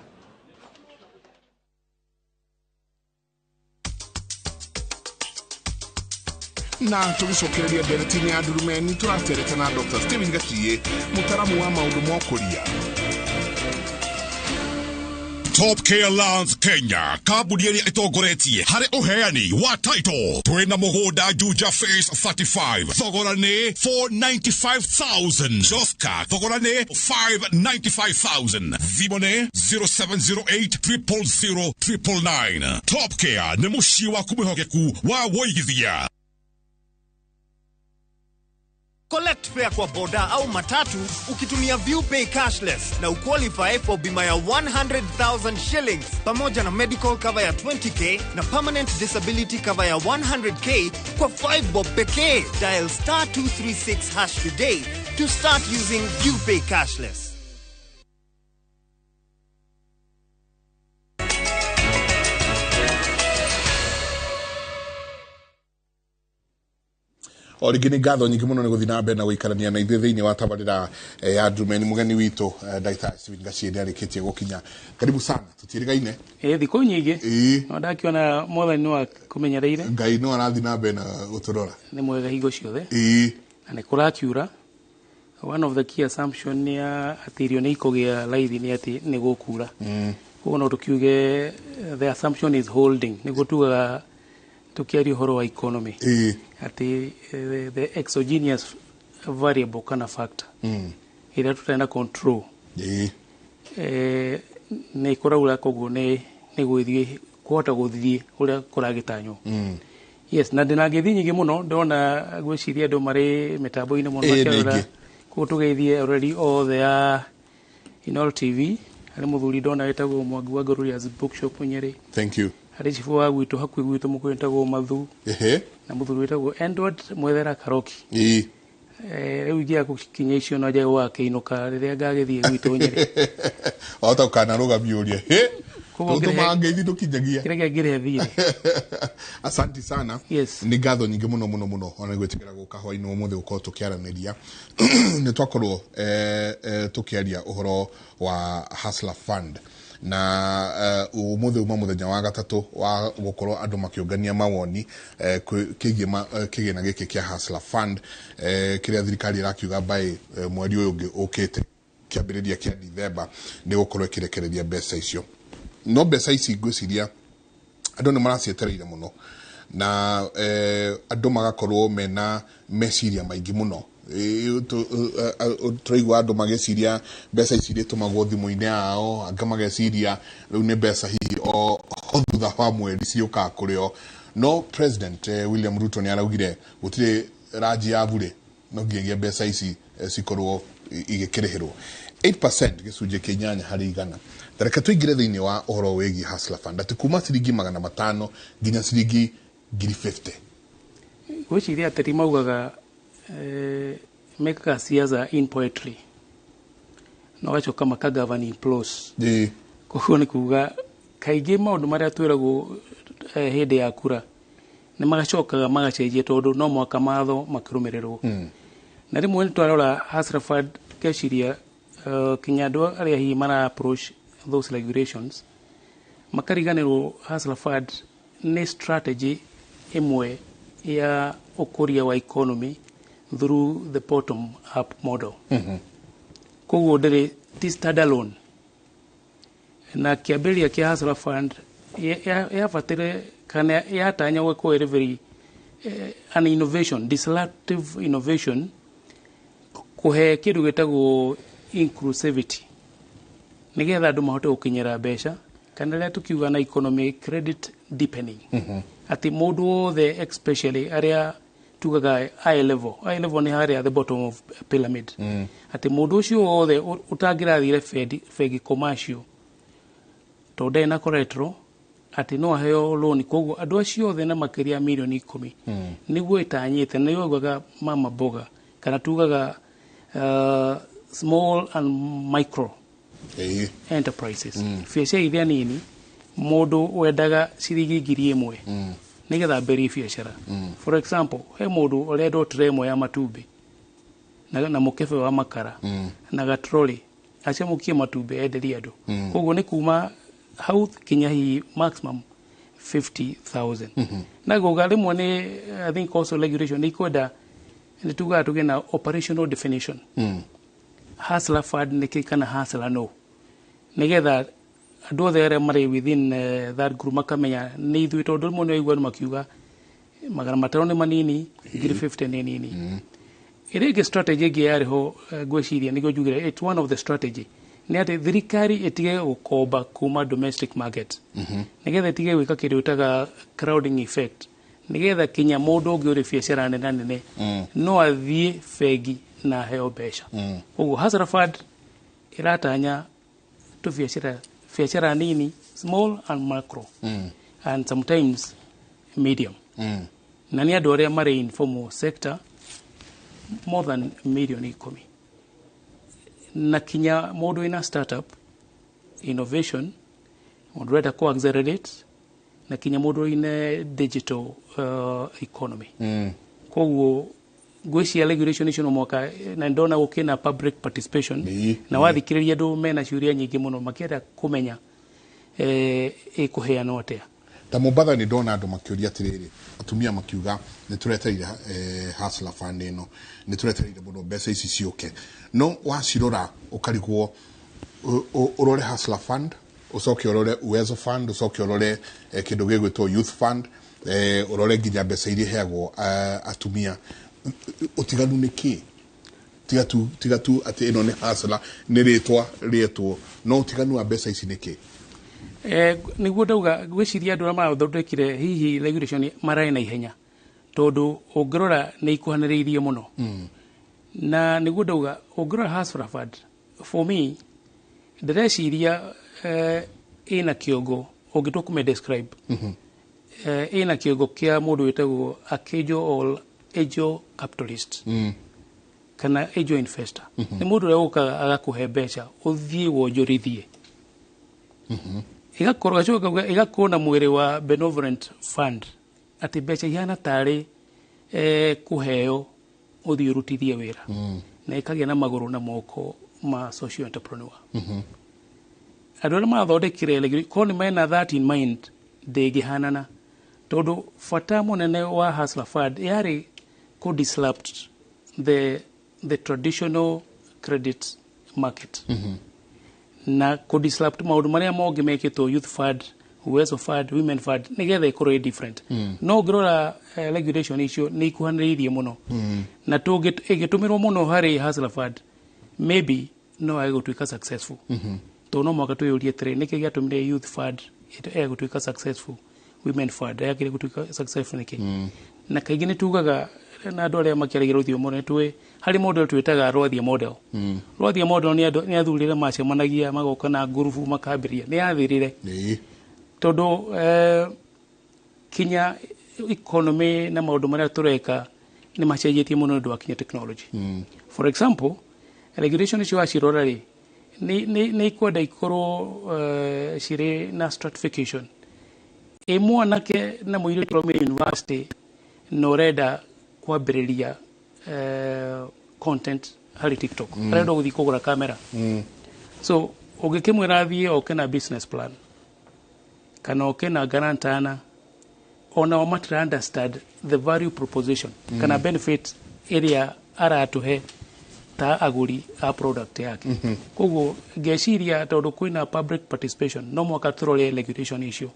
Na tũgĩcokereria ndereti-inĩ ya Ndurumeni tũraterete na Dr. Stephen Gachie, mũtaramu wa maũndũ ma ũkũria. Top Care Lands Kenya, kambuni ĩrĩa ĩtongoretie harĩ ũheani wa title. Twĩna mũgũnda Juja Phase 35, thogora nĩ 495,000. Joska, thogora nĩ 595,000. Thimũ nĩ 0708 000 999. Top Care nĩ mũciĩ waku mwĩhokeku wa wũigithia. Collect fare kwa boda au matatu ukitumia ViewPay cashless na uqualify for bima ya 100,000 shillings pamoja na medical cover ya 20k na permanent disability cover ya 100k kwa 5 bob pekee. Dial star 236 hash today to start using ViewPay cashless. O rĩngĩ nĩ ngatho nyingĩ mũno nĩ gũthiĩ na mbere na gũikarania na ithuĩ thĩinĩ wa tabarĩra ya Ndumeni. Mũgeni witũ Dr. Stephen Gachie nĩ arĩkĩtie gũkinya. Karibu sana, tũtiĩrĩgaine. Thikũ nyingĩ. No ndakiona mwathani no akũmenyereire. Ngai no arathiĩ na mbere na gũtũrora. Nĩ mwega hingo ciothe. Na nĩ kũrakiura. One of the key assumption nĩ atĩ irio nĩ ikũgĩa raithi nĩ atĩ nĩ gũkura. Koguo no tũkiuge the assumption is holding. Nĩguo tugaga tukiaria ũhoro wa economy. Atĩ the exogenous variable kana factor ĩrĩa tũtarĩ na control nĩ kũraura, koguo nĩ gũgĩthiĩ kũhota gũthiĩ ũrĩa kũragĩtanywo. Yes, na ndĩna ngeithi nyingĩ mũno ndona ngwĩciria andũ marĩ mĩtambo-inĩ mũno makĩrora. Koguo tũgeithie arori othe a Inoro TV. Harĩ mũthuri ndona wĩtagwo Mwangi wa Glorious Bookshop Nyeri. Thank you. Harĩ cibũ wa gwitũ hakuhĩ gwitũ mũkũyũ wĩtagwo Mathu. Na mũthuri wĩtagwo Edward Mwethera Karoki. Rĩu ingĩaga gũkinya icio no njage gwakĩinũka rĩrĩa ngagĩthiĩ gwitũ Nyeri. Wahota gũkanarũgamia ũrie tũtũmaga ngeithi ndũkinyagia kĩrĩa kĩngĩrehe thiirĩ. Asante sana. Yes. Nĩ ngatho nyingĩ mũno mũno mũno ona gwĩtĩkĩra gũka hwaĩ-inĩ ũmũthĩ gũkorwo tũkĩaranĩria. Nĩ twakorwo tũkĩaria ũhoro wa Hustler Fund na ũmũthĩ uma mũthenya wa gatatũ wa gũkorwo andũ makĩũngania mawoni kĩgiĩ kĩgĩna gĩkĩ kĩa Hustler Fund kĩrĩa thirikari ĩrakiuga by mweri ũyũ ũngĩ ũkĩte. Kĩambĩrĩria kĩa Dithemba nĩ gũkorwo ĩkĩrekereria mbeca icio. No mbeca ici ngwĩciria andũ nĩ maracietereire mũno na andũ magakorwo mena meciria maingĩ mũno. Tũraigua andũ magĩciria mbeca ici irĩtũmagwo thimũ-inĩ yao, angĩ mageciria rĩu nĩ mbeca hihi o thutha wa mweri ciũkaga kũrĩ o. No President William Ruto nĩ araugire gũtirĩ ranji ya burĩ, no nginyagia mbeca ici cikorwo igĩkĩrĩhĩrwo 8%, gĩcunjĩ kĩa 8%. Tareke tũingĩre thĩinĩ wa ũhoro wĩgiĩ Hustler Fund, atĩ kuma ciringi 500 nginya ciringi 50,000. Gwĩciria ateti maugaga mekaga siasa in poetry no gacoka makagovern in prose. Koguo nĩ kuga kaingĩ maũndũ marĩa twĩragwo hĩndĩ ya kura nĩ magacokaga magacenjia, tondũ no mwaka matho makĩrũmĩrĩrwo. Na rĩmwe nĩ twarora Hustler Fund, ngeciria kinya andũ arĩa hihi mara approach those regulations makariganĩrwo Hustler Fund nĩ strategy ĩmwe ya ũkũria wa economy through the bottom up model. Koguo ndĩrĩ ti standalone, na kĩambĩrĩria kĩa Hustler Fund yabatire kana yatanya gũkorwo ĩrĩ very an innovation, disruptive innovation, kũhe kĩndũ gĩtagwo inclusivity nĩgetha andũ mahote gũkinyĩra mbeca, kana rĩrĩa tũkiuga na economy, credit deepening, atĩ mũndũ wothe, especially arĩa tugaga eye level. Eye level nĩ harĩa the bottom of pyramid, atĩ mũndũ ũcio wothe ũtangĩrathire bengi commercial tondũ ndarĩ na collateral, atĩ no aheo loan. Koguo andũ acio othe na makĩria mirioni 10 nĩguo ĩtanyĩte, na nĩyo mama mboga kana tugaga small and micro enterprises, biacara iria nini, mũndũ wendaga ciringi 1,000 nĩgetha ambĩrĩrie biacara. For example, he mũndũ ũrenda tray ĩmwe ya matumbĩ na mũkebe wa makara na gatroli acamũkie matumbĩ enderie andũ. Koguo nĩ kuma hau kinya hihi maximum 50,000. Na nguga rĩmwe nĩ, I think also regulation nĩ ikwenda nĩ tugaga tũgĩe na operational definition. Hustler Fund nĩ kĩ, kana hustler no, nĩgetha andũ othe arĩa marĩ within that group makamenya nĩ ithuĩ, tondũ rĩmwe nĩ waigua andũ makiuga 500 nĩ manini, 50,000 nĩ nini. Ĩrĩa ĩngĩ strategy ĩngĩ yarĩ ho, ngwĩciria nĩguo njugire it's one of the strategy, nĩ atĩ thirikari ĩtige gũkomba kuma domestic market nĩgetha ĩtige gwĩka kĩndũ ĩtaga crowding effect, nĩgetha kinya mũndũ ũngĩ ũrĩ biacara nene nene no athiĩ bengi na aheo mbeca. Koguo Hustler Fund ĩratanya tũbiacara, biacara nini, small and macro and sometimes medium, na nĩ andũ arĩa marĩ informal sector more than mirioni 10, na kinya mũndũ wĩna startup innovation, mũndũ ũrenda ku accelerate, na kinya mũndũ wĩna digital economy. Koguo ngwĩciria regulation icio no mwaka na ndona gũkĩna public participation na wathikĩrĩria andũ mena ciũria nyingĩ mũno makĩenda kũmenya ĩkũheanwo atĩa. Ta Mombatha nĩ ndona andũ makĩũria atĩrĩrĩ, atumia makiuga nĩ tũretereire Hustler Fund ĩno, nĩ tũretereire mũno mbeca ici ciũke. No wacirora ũkarigwo, ũrore Hustler Fund, ũcoke ũrore Uwezo Fund, ũcoke ũrore kĩndũ gĩgwĩtwo Youth Fund, ũrore nginya mbeca iria iheagwo atumia, ũtiganu nĩ kĩ? Tiga tu atĩ ĩno nĩ Hustler, nĩ rĩtwa rĩetwo, no ũtiganu wa mbeca ici nĩ kĩ? Nĩguo ndauga ngwĩciria andũ arĩa marathondekire hihi regulation mararĩ na ihenya, tondũ ũngĩrora nĩ ikuhanĩrĩirie mũno. Na nĩguo ndauga ũngĩrora Hustler Fund, for me ndĩreciria ĩna kĩongo ũngĩtua kũmĩ describe, ĩna kĩongo kĩa mũndũ wĩtagwo Akejo or angel capitalist kana angel investor. Nĩ mũndũ ũrĩa ũkaga agakũhe mbeca ũthiĩ wonjorithie. Ĩgakorwo gacoka kauga ĩgakorwo na mwĩrĩ wa benevolent fund, atĩ mbeca ihana tarĩ kũheo ũthiĩ ũrutithie wĩra, na ĩkagĩa na magũrũ na moko ma social entrepreneur. Andũ arĩa marathondekire korwo nĩ mena that in mind, ndĩngĩhanana, tondũ bata mũnene wa Hustler Fund yarĩ kũ disrupt the traditional credit market na kũ disrupt maũndũ marĩa mongĩ mekĩtwo, Youth Fund, Uwezo Fund, Women Fund, nĩgetha ĩkorwo ĩ different. No ũngĩrora regulation icio nĩ ikuhanĩrĩirie mũno na ĩngĩtũmĩrwo mũno harĩ Hustler Fund, maybe no age gũtuĩka successful, tondũ no mũhaka twĩyũrie atĩrĩ, nĩkĩ gĩatũmire Youth Fund ĩage gũtuĩka successful, Women Fund yagĩrĩire gũtuĩka successful nĩkĩ? Na kaingĩ nĩ tugaga na andũ arĩa makĩaragia rũthiomo nĩ tũĩ harĩ model twĩtaga Rwathia model. Rwathia model nĩ andũ nĩ athuri arĩa macemanagia, magoka na ngurubu, makambĩrĩria. Nĩ yathirire tondũ kinya economy na maũndũ marĩa tũreka nĩ macenjetie mũno nĩ ũndũ wa kinya technology. For example, regulation icio wacirora rĩ, nĩ ikwenda ikorwo cirĩ na stratification. Ĩ mwanake na mũirĩtu ũraumire university na ũrenda kwambĩrĩria content harĩ TikTok, arenda gũthiĩ kũgũra kamera, so ũngĩkĩmwĩra athiĩ oke na business plan kana oke na guarantor, ona o matira understand the value proposition kana benefit ĩrĩa aratũhe ta agũri a product yake. Koguo ngeciria tondũ kwĩna public participation, no mũhaka tũrore regulation icio,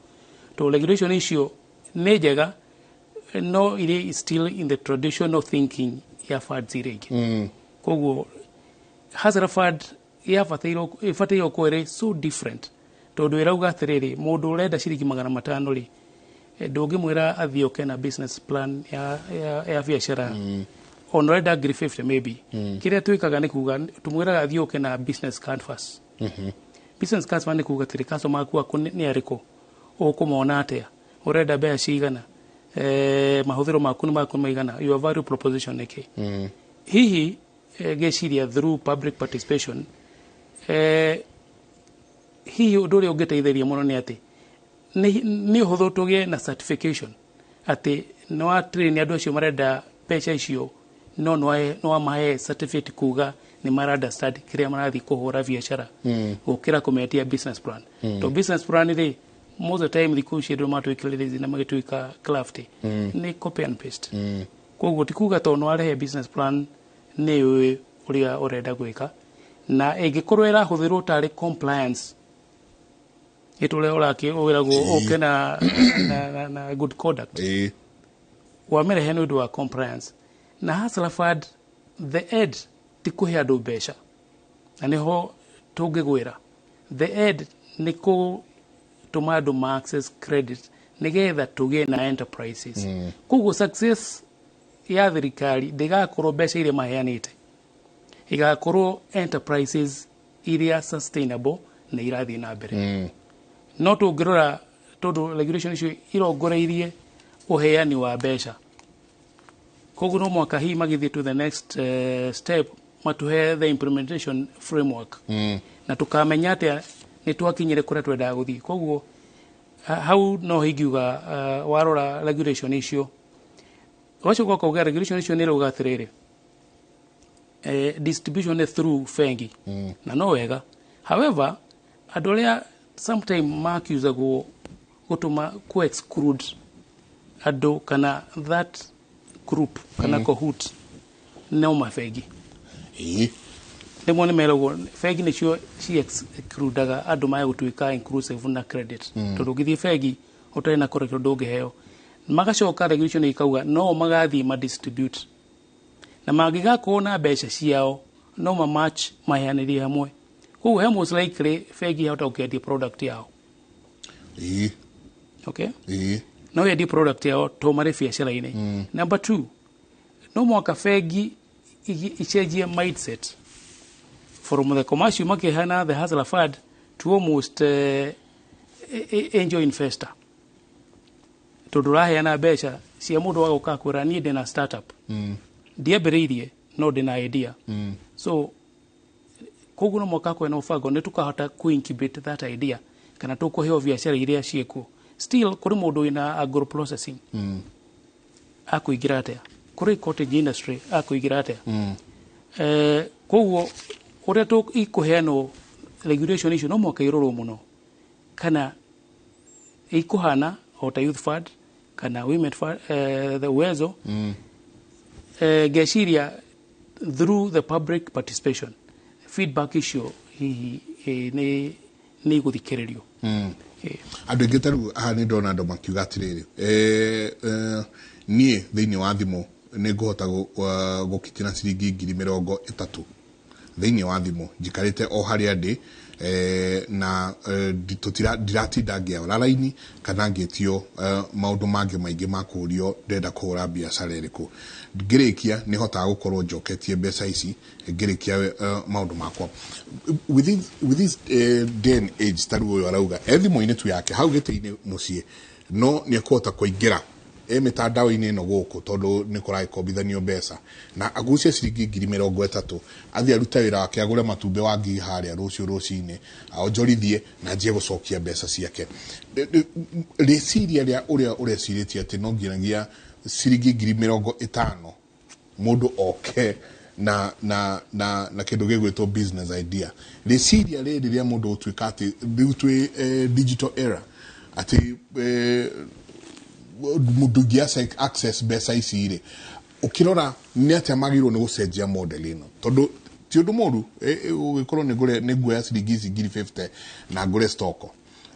tondũ regulation icio nĩ njega no irĩ still in the traditional thinking ya funds iria ingĩ. Koguo Hustler Fund yabatairwo ĩbatairwo gũkorwo ĩrĩ so different, tondũ ĩrauga atĩrĩrĩ, mũndũ ũrenda ciringi 500 rĩ, ndũngĩmwĩra athiĩ oke na business plan ya biacara. Ona ũrenda ngiri 50 maybe, kĩrĩa twĩkaga nĩ kuga tũmwĩraga athiĩ oke na business canvas. Business canvas nĩ kuga atĩrĩ, customer aku nĩ arĩkũ, ũkũmona atĩa, ũrenda mbeca cigana, mahũthĩro maku nĩ maku maigana, your value proposition nĩ kĩ. Hihi ngeciria through public participation, hihi ũndũ ũrĩa ũngĩteithĩrĩria mũno nĩ atĩ nĩ ũhũthũ tũgĩe na certification atĩ nĩ wa train andũ acio marenda mbeca icio, no nĩ wamahe certificate kuga nĩ mara understand kĩrĩa marathiĩ kũhũra biacara, gũkĩra kũmetia business plan. To business plan rĩ, most of the time thikũ ici andũ matuĩkire lazy na magĩtuĩka crafty, nĩ copy and paste. Koguo ti kuga tondũ nĩ warehe business plan nĩ ũĩ ũrĩa ũrenda gwĩka, na ĩngĩkorwo ĩrahũthĩrwo tarĩ compliance ĩtũrĩa ũrakĩ wĩragwo ũke na good conduct, wamĩrehe nĩ ũndũ wa compliance. Na Hustler Fund, the end ti kũhe andũ mbeca, na nĩho tũngĩgwĩra the end nĩ kũtũma andũ ma access credit nĩgetha tũgĩe na enterprises. Koguo success ya thirikari ndĩgakorwo mbeca iria maheanĩte, igakorwo enterprises iria sustainable na irathiĩ na mbere. No tũngĩrora, tondũ regulation icio irongoreirie ũheani wa mbeca, koguo no mwaka hihi magĩthiĩ to the next step, matuhe the implementation framework na tukamenya atĩa nĩ twakinyire kũrĩa twendaga gũthiĩ. Koguo hau no hingiuga, warora regulation icio, ũgacoka ũkauga regulation icio nĩ ĩrauga atĩrĩrĩ, distribution nĩ through bengi, na no wega. However, andũ arĩa sometime maccusagwo gũtũma ku exclude andũ kana that group kana cohort no mabengi. Rĩmwe nĩ meragwo bengi nĩcio ci excludaga andũ maya gũtuĩka inclusive na credit, tondũ ũngĩthiĩ bengi ũtarĩ na collateral ndũngĩheo. Magacoka regulation ikauga no magathiĩ ma distribute, na mangĩgakorwo na mbeca ciao no ma match maheanĩrie hamwe. Koguo he most likely bengi yahota gũkĩendia product yao. Okay, no yendie product yao to marĩ biacara-inĩ. Number two, no mwaka bengi icenjie mindset from the commercial makĩheana the Hustler Fund to almost angel investor, tondũ ũraheana mbeca cia mũndũ wa gũka kwĩra niĩ ndĩna startup, ndiambĩrĩirie no ndĩna idea. So koguo no mwaka kwena mũbango nĩ tũkahota ku incubate that idea kana tũkũheo biacara iria ciĩkuo. Still kũrĩ mũndũ wĩna agro processing, akũingĩra atĩa? Kũrĩ cottage industry, akũingĩra atĩa? Koguo ũrĩa ikũheanwo regulation icio no mũhaka irorwo mũno kana ikuhana o ta Youth Fund kana Women Fund, the Uwezo. Ngeciria through the public participation Feedback icio hihi nĩ igũthikĩrĩrio. Andũ aingĩ ta rĩu haha nĩ ndona andũ makiuga atĩrĩrĩ, niĩ thĩinĩ wa thimũ nĩ ngũhota gũkitina ciringi 30,000 thĩinĩ wa thimũ njikarĩte o harĩa ndĩ, na ndiratinda ngĩara raini kana ngĩtio maũndũ mangĩ maingĩ ma kũũrio ndĩrenda kũhũra biacara ĩrĩkũ. Ngĩrĩkia nĩ hotaga gũkorwo njoketie mbeca ici ngĩrĩkia maũndũ makwa. With this day and age, ta rĩu ũyũ arauga e thimũ-inĩ tu yake hau gĩtĩ-inĩ mũciĩ no nĩ ekũhota kũingĩra mitandao-inĩ ĩno gũkũ tondũ nĩ kũragĩkombithanio mbeca na agucie ciringi 30,000 athiĩ arute wĩra wake agũre matumbĩ wa ngiri harĩa rũciũ rũcinĩ aonjorithie na anjie gũcokia mbeca ciake. Rĩciria rĩa ũrĩa ũrecirĩtie atĩ no nginyagia ciringi 50,000 mũndũ oke na na na na kĩndũ gĩgwĩtwo business idea, rĩciria rĩrĩ rĩa mũndũ gũtuĩka atĩ rĩu twĩ digital era atĩ mũndũ ũngĩ access mbeca ici rĩ, ũkĩrora nĩ atĩa magĩrĩirwo nĩ gũcenjia model ĩno, tondũ ti ũndũ mũru ũgĩkorwo nĩ nguoya ciringi ici 50,000 na ngũre stoko,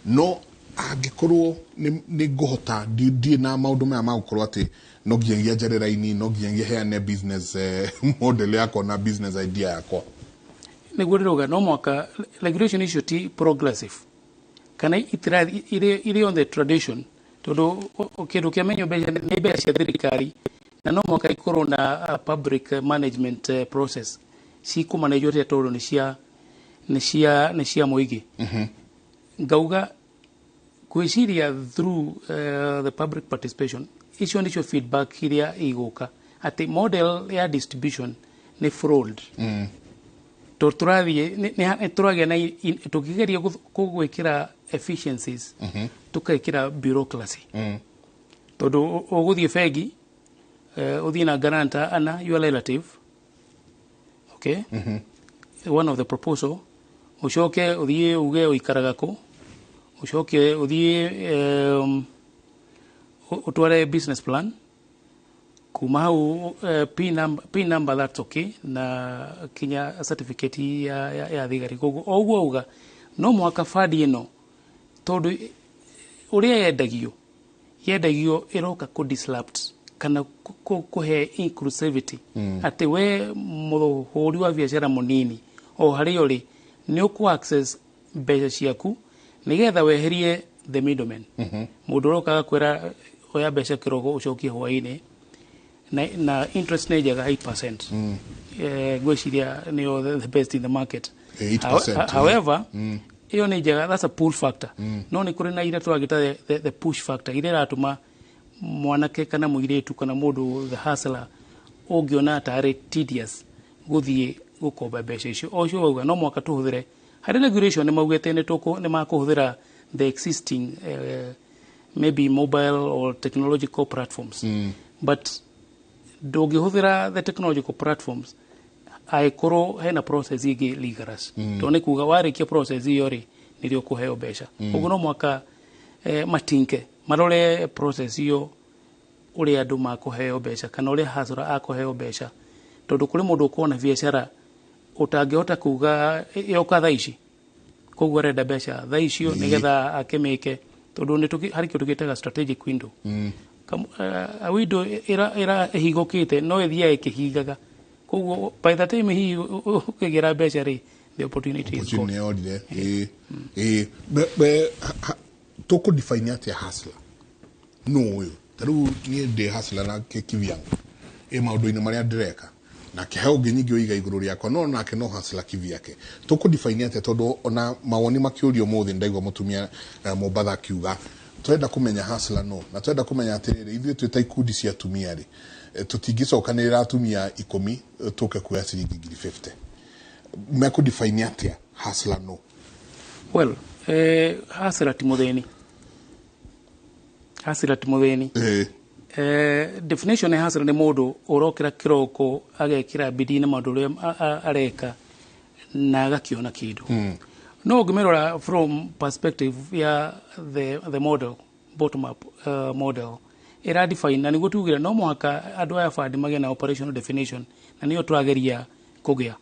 no angĩkorwo nĩ ngũhota ndirĩ na maũndũ maya ma gũkorwo atĩ no nginyagia njare raini, no nginyagia heane business model yakwa na business idea yakwa. Nĩguo ndĩrauga no mwaka regulation icio ti progressive kana iri on the tradition, tondũ kĩndũ kĩamenywo mbeca nĩ mbeca cia thirikari na no mwaka ikorwo na public management process cikũmanĩjwo atĩa tondũ nĩ cia mũingĩ. Ngauga gwĩciria through the public participation icio nĩcio feedback iria igũka atĩ model ya distribution nĩ fraud. Tondũ tũrathiĩ nĩ tũragĩa na tũkĩgeria gwĩkĩra efficiencies tũkekĩra bureaucracy, tondũ ũgũthiĩ bengi ũthiĩ na guarantor ana your relative, okay, one of the proposal, ũcoke ũthiĩ uge ũikaraga kũ, ũcoke ũthiĩ ũtware business plan kuma hau, P number, that's okay, na kinya certificate ya thigari. Koguo o ũguo auga no mwaka bandi ĩno tondũ ũrĩa yendagio ĩroka kũ disrupt kana kũhe inclusivity atĩ we mũhũri wa biacara mũnini o harĩa ũrĩ nĩ ũkũ access mbeca ciaku nĩgetha weherie the middleman, mũndũ ũroka agakwĩra oya mbeca kĩroko ũcokie hwaĩ-inĩ na interest nĩ njega 8%. Ngwĩciria nĩyo the best in the market. 8%. However, ĩyo nĩ njega, that's a pull factor, no nĩ kũrĩ na iria tũragĩta the push factor iria ĩratũma mwanake kana mũirĩtu kana mũndũ the hustler ũngĩona tarĩ tedious gũthiĩ gũkomba mbeca icio. O ũcio wauga no mwaka tũhũthĩre harĩ regulation nĩ maugĩte nĩ makũhũthĩra the existing maybe mobile or technological platforms, but ndũngĩhũthĩra the technological platforms angĩkorwo hena process ĩngĩ rigorous, tondũ nĩ kuga warĩkia process ĩyo rĩ nĩrĩo ũkũheo mbeca. Ũguo no mwaka matinke marore process ĩyo ũrĩa andũ makũheo mbeca kana ũrĩa hustler akũheo mbeca, tondũ kũrĩ mũndũ ũkuona biacara ũtangĩhota kuga yoka thaa ici, koguo arenda mbeca thaa icio nĩgetha akĩmĩke, tondũ nĩ harĩ kĩndũ gĩtaga strategic window. A window ĩra ĩhingũkĩte no ĩthiaga ĩkĩhingaga, koguo by the time hihi ũkĩgĩra mbeca rĩ, the opportunity is gone. Opportunity yorire. Ĩ be tũkũ define atĩa hustler no ũyũ? Ta rĩu niĩ ndĩ hustler na kivyangu ĩ maũndũ-inĩ marĩa ndĩreka nake he ũngĩ nyingĩ ũiga igũrũ rĩakwa no nake no hustler kivyake. Tũkũ define atĩa? Tondũ ona mawoni makĩũrio ũmũthĩ ndaigua mũtumia Mombatha akiuga twenda kũmenya hustler no na twenda kũmenya atĩrĩrĩ, ithuĩ twĩ ta ikundi cia atumia rĩ, tũtingĩcokanĩrĩra atumia 10 tũke kuoya ciringi 50,000. Mekũ define atĩa hustler no? Well, hustler ti mũthĩni, hustler ti mũthĩni. Definition ya hustler nĩ mũndũ ũrokĩra kĩroko agekĩra bidii na maũndũ ũrĩa areka na agakĩona kĩndũ. No ũngĩmĩrora from perspective ya the model, bottom up model ĩra define, na nĩguo tugire no mũhaka andũ aya bandi magĩe na operational definition na nĩyo tũrageria kũgĩa.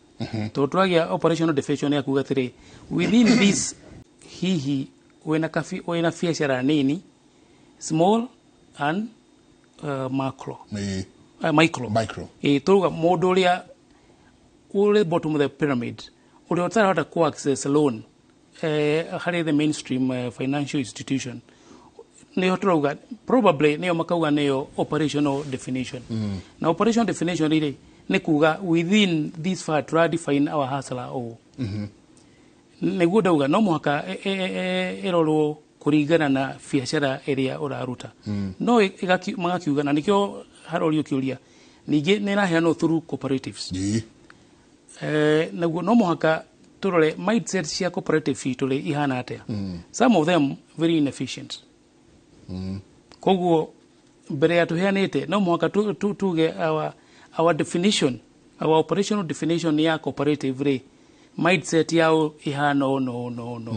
Tondũ tũragĩa operational definition ya kuga atĩrĩ, within this hihi wĩna kabi wĩna biacara nini, small and macro, micro. Micro. Ĩ tũruga mũndũ ũrĩa ũrĩ bottom of the pyramid, ũrĩa ũtarahota ku access loan harĩ the mainstream financial institution, nĩyo tũrauga probably nĩyo makauga nĩyo operational definition. Na operational definition rĩ, nĩ kuga within this far tũra define our hustler ũũ. Nĩguo ndauga no mũhaka ĩrorwo kũringana na biacara ĩrĩa ũraruta. No magakiuga na nĩkĩo harorio kĩũria ningĩ nĩ ĩraheanwo through cooperatives. Naguo no mũhaka tũrore mindset cia cooperative citũ rĩ ihana atĩa. Some of them very inefficient. Koguo mbere ya tũheanĩte no mũhaka tuge our definition, our operational definition ya cooperative rĩ, mindset yao ihana ũũ no no no.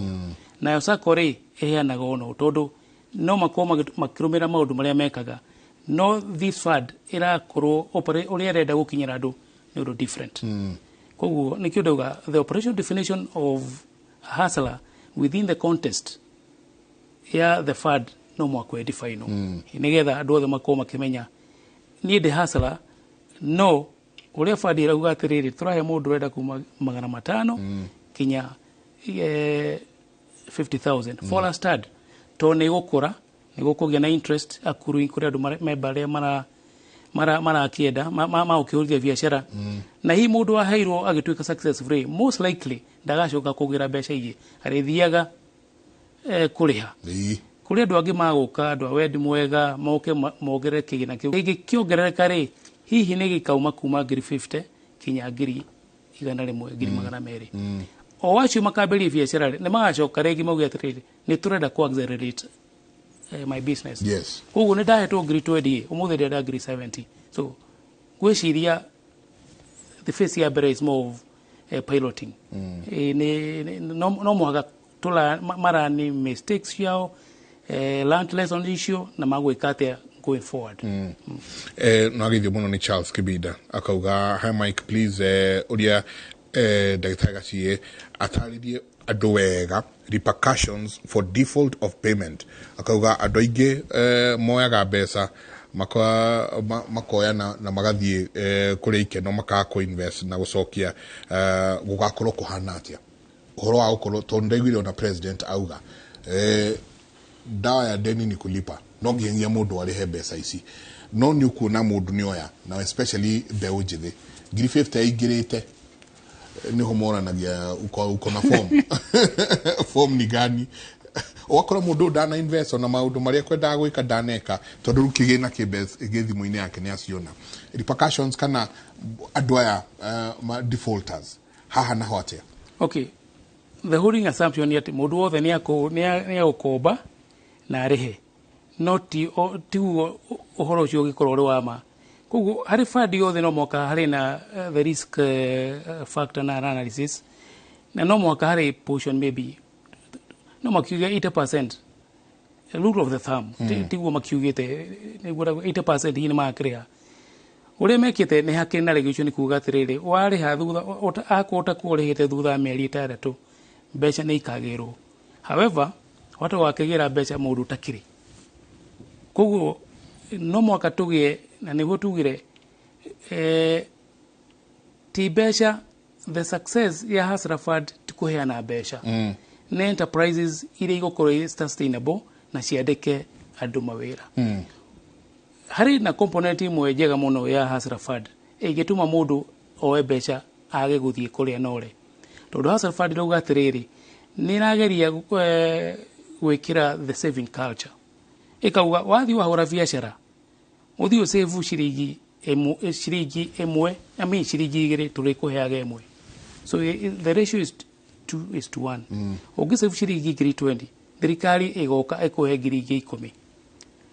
Nayo sacco rĩ ĩheanaga ũũ no, tondũ no makorwo makĩrũmĩrĩra maũndũ marĩa mekaga, no this fund ĩrakorwo ũrĩa ĩrenda gũkinyĩra andũ nĩ ũndũ different. Koguo nĩkĩo ndauga the operational definition of a hustler within the context ya the fund no mũhaka ĩdefinwo, nĩgetha andũ othe makorwo makĩmenya niĩ ndĩ hustler. No ũrĩa fund ĩrauga atĩrĩrĩ, tũrahe mũndũ ũrenda kuma 500 kinya 50,000 for a start, tondũ nĩ gũkũra, nĩ gũkũgĩa na interest accruing kũrĩ andũ memba arĩa marakĩenda magũkĩhũrithia biacara. Na hihi mũndũ waheirwo agĩtuĩka successful rĩ, most likely ndagacoka kũgĩra mbeca ingĩ, arĩthiaga kũrĩha. Kũrĩ andũ angĩ magũka, andũ a wendi mwega, moke mongerere kĩgĩna kĩu. Gĩngĩkĩongerereka rĩ, hihi nĩ gĩkauma kuma ngiri 50 kinya 100,000, 200,000. O acio makambĩrĩria biacara rĩ, nĩ magacoka rĩngĩ mauge atĩrĩrĩ, nĩ tũrenda ku accelerate my business. Koguo nĩ ndahetwo ngiri 20, ũmũthĩ ndĩrenda ngiri 70. So ngwĩciria the phase ya mbere is more of piloting. No mũhaka tũra marani mistakes ciao, learned lessons icio na magwĩka atĩa going forward. No agithio mũno nĩ Charles Kibinda, akauga, "Hi Mike, please ũria ndagĩtarĩ Gaciĩ atarĩrie andũ wega repercussions for default of payment." Akauga andũ aingĩ moyaga mbeca makoya na magathiĩ kũrĩa ikeno, makaga kũ-invest na gũcokia. Gũgakorwo kũhana atĩa ũhoro wa gũkorwo, tondũ ndaiguire ona president auga dawa ya deni ni kulipa, no nginyagia mũndũ arĩhe mbeca ici. No nĩ ũkuona mũndũ nĩ oya, na especially mbeũ njĩthĩ, ngiri 50 aingĩrĩte, nĩho moranagia uko na form, form ni gani? Ũgakora mũndũ ũyũ ndana invest ona maũndũ marĩa kwendaga gwĩka ndaneka, tondũ rĩu kĩgĩna kĩ thimũ-inĩ yake nĩ aciona. Repercussions kana andũ aya defaulters haha naho atĩa? Okay, the holding assumption nĩ atĩ mũndũ wothe nĩ agũkomba na arĩhe, no tiguo ũhoro ũcio ũgĩkorwo ũrĩ wa ma. Koguo harĩ fund yothe no mũhaka harĩ na the risk factor na analysis, na no mũhaka harĩ portion, maybe no makiuge 80% rule of the thumb. Tiguo makiugĩte, nĩguo 80% hihi nĩ magakĩrĩha. Ũrĩa mekĩte nĩ hakĩrĩ na regulation kuga atĩrĩrĩ, warĩha thutha akorwo ũtakorwo ũrĩhĩte thutha wa mĩeri 6, mbeca nĩ ikagĩrwo. However, wahota wakĩgĩra mbeca mũndũ ũtakĩrĩ. Koguo no mũhaka tũgĩe na nĩguo tugire ti mbeca. The success ya Hustler Fund ti kũheana mbeca, nĩ enterprises iria igũkorwo i sustainable na ciandĩke andũ mawĩra. Harĩ na component ĩmwe njega mũno ya Hustler Fund ĩngĩtũma mũndũ oe mbeca age gũthiĩ kũrĩa nore, tondũ Hustler Fund ĩrauga atĩrĩrĩ, nĩ ĩrageria gwĩkĩra the saving culture. Ĩkauga wathiĩ wahũra biacara, ũthiĩ ũsave ciringi ĩmwe, ciringi ĩmwe, I mean ciringi 2, tũrĩkũheaga 1. So the ratio is 2 is to 1. Ũngĩsave ciringi ngiri 20, thirikari ĩgoka ĩkũhe ngiri ingĩ 10.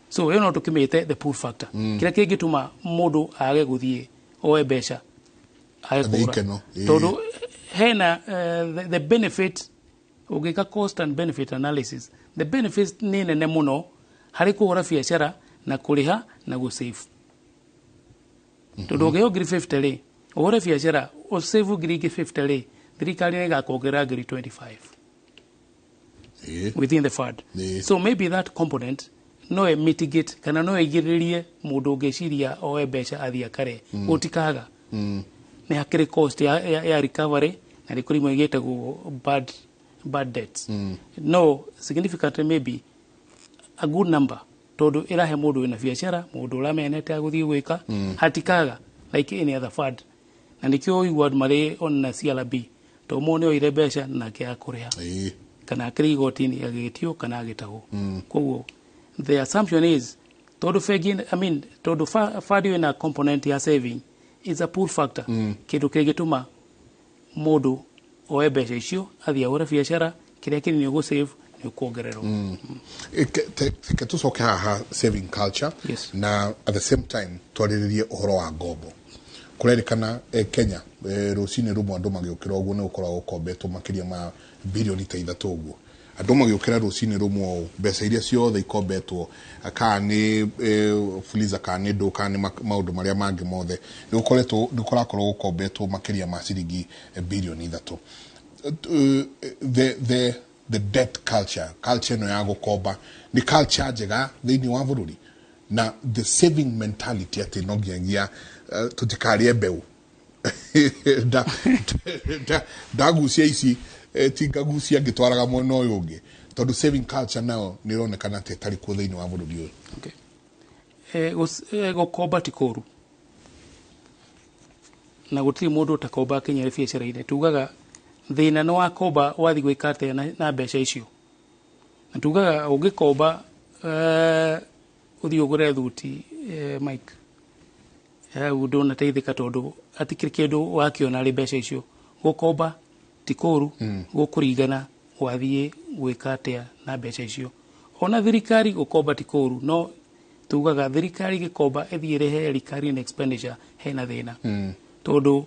So ĩyo no tũkĩmĩte the pull factor, kĩrĩa kĩngĩtũma mũndũ age gũthiĩ oe mbeca age Athiĩ kũgũra. Ikeno, ĩĩ. Tondũ hena the benefit, ũngĩka cost and benefit analysis, the benefit nĩ nene mũno harĩ kũhũra biacara na kũrĩha na gũsave, tondũ ũngĩheo ngiri 50 rĩ, ũhũre biacara. Ũsave ngiri ingĩ 50 rĩ, thirikari nĩ ĩgakuongerera ngiri 25 within the fund. So maybe that component no ĩ mitigate kana no ĩgirĩrĩrie mũndũ ũngĩciria oe mbeca athiĩ akare. Gũtikaga nĩ hakĩrĩ cost ya recovery na nĩ kũrĩ imwe igĩtagwo bad debts. No significantly maybe a good number, tondũ ĩrahe mũndũ wĩna biacara, mũndũ ũramenete agũthiĩ gwĩka. Hatikaga like any other fund, na nĩkĩo ũigua andũ marĩ ona CRB, tondũ mũndũ nĩ oire mbeca nake akũrĩha kana akĩrĩ igoti-inĩ agĩtio kana agĩtahwo. Koguo the assumption is tondũ bengi, I mean, tondũ fund ĩyo ĩna component ya saving is a pull factor, kĩndũ kĩngĩtũma mũndũ oe mbeca icio athiĩ ahũre biacara, kĩrĩa kĩnini ũgũsave nĩ ũkuongererwo. Ke tũcoke haha saving culture. Yes. Na at the same time twarĩrĩrie ũhoro wa ngombo. Kũrerĩkana Kenya rũcinĩ rũmwe andũ magĩũkĩra ũguo nĩ gũkoragwo gũkombetwo makĩria ma birioni ta 3 ũguo. Andũ magĩũkĩra rũcinĩ rũmwe ũũ, mbeca iria ciothe ikombetwo, kana nĩ Fuliza, kana nĩ ndũ, kana nĩ maũndũ marĩa mangĩ mothe, nĩ gũkoretwo nĩ kũrakorwo gũkombetwo makĩria ma ciringi birioni 3. The debt culture ĩno ya gũkomba nĩ culture njega thĩinĩ wa bũrũri, na the saving mentality atĩ no nginyagia tũtikarĩe mbeũ, ndagucia ici tingagucia ngĩtwaraga mwena ũyũ ũngĩ, tondũ saving culture nayo nĩ ĩronekana atĩ ĩtarĩ kuo thĩinĩ wa bũrũri ũyũ. Okay. Gũkomba ti kũũru na gũtirĩ mũndũ ũtakomba akinyere biacara-inĩ. Tugaga thĩna nĩ wakomba wathiĩ gwĩka atĩa na mbeca icio, na tugaga ũngĩkomba ũthiĩ ũgũre thuti, Mike, hau ndũnateithĩka tondũ hatikĩrĩ kĩndũ wakĩona harĩ mbeca icio. Gũkomba ti kũũru, gũkũringana wathiĩ gwĩka atĩa na mbeca icio. Ona thirikari gũkomba ti kũũru, no tugaga thirikari gĩkomba ĩthiĩ ĩrĩhe recurring expenditure hena thĩna, tondũ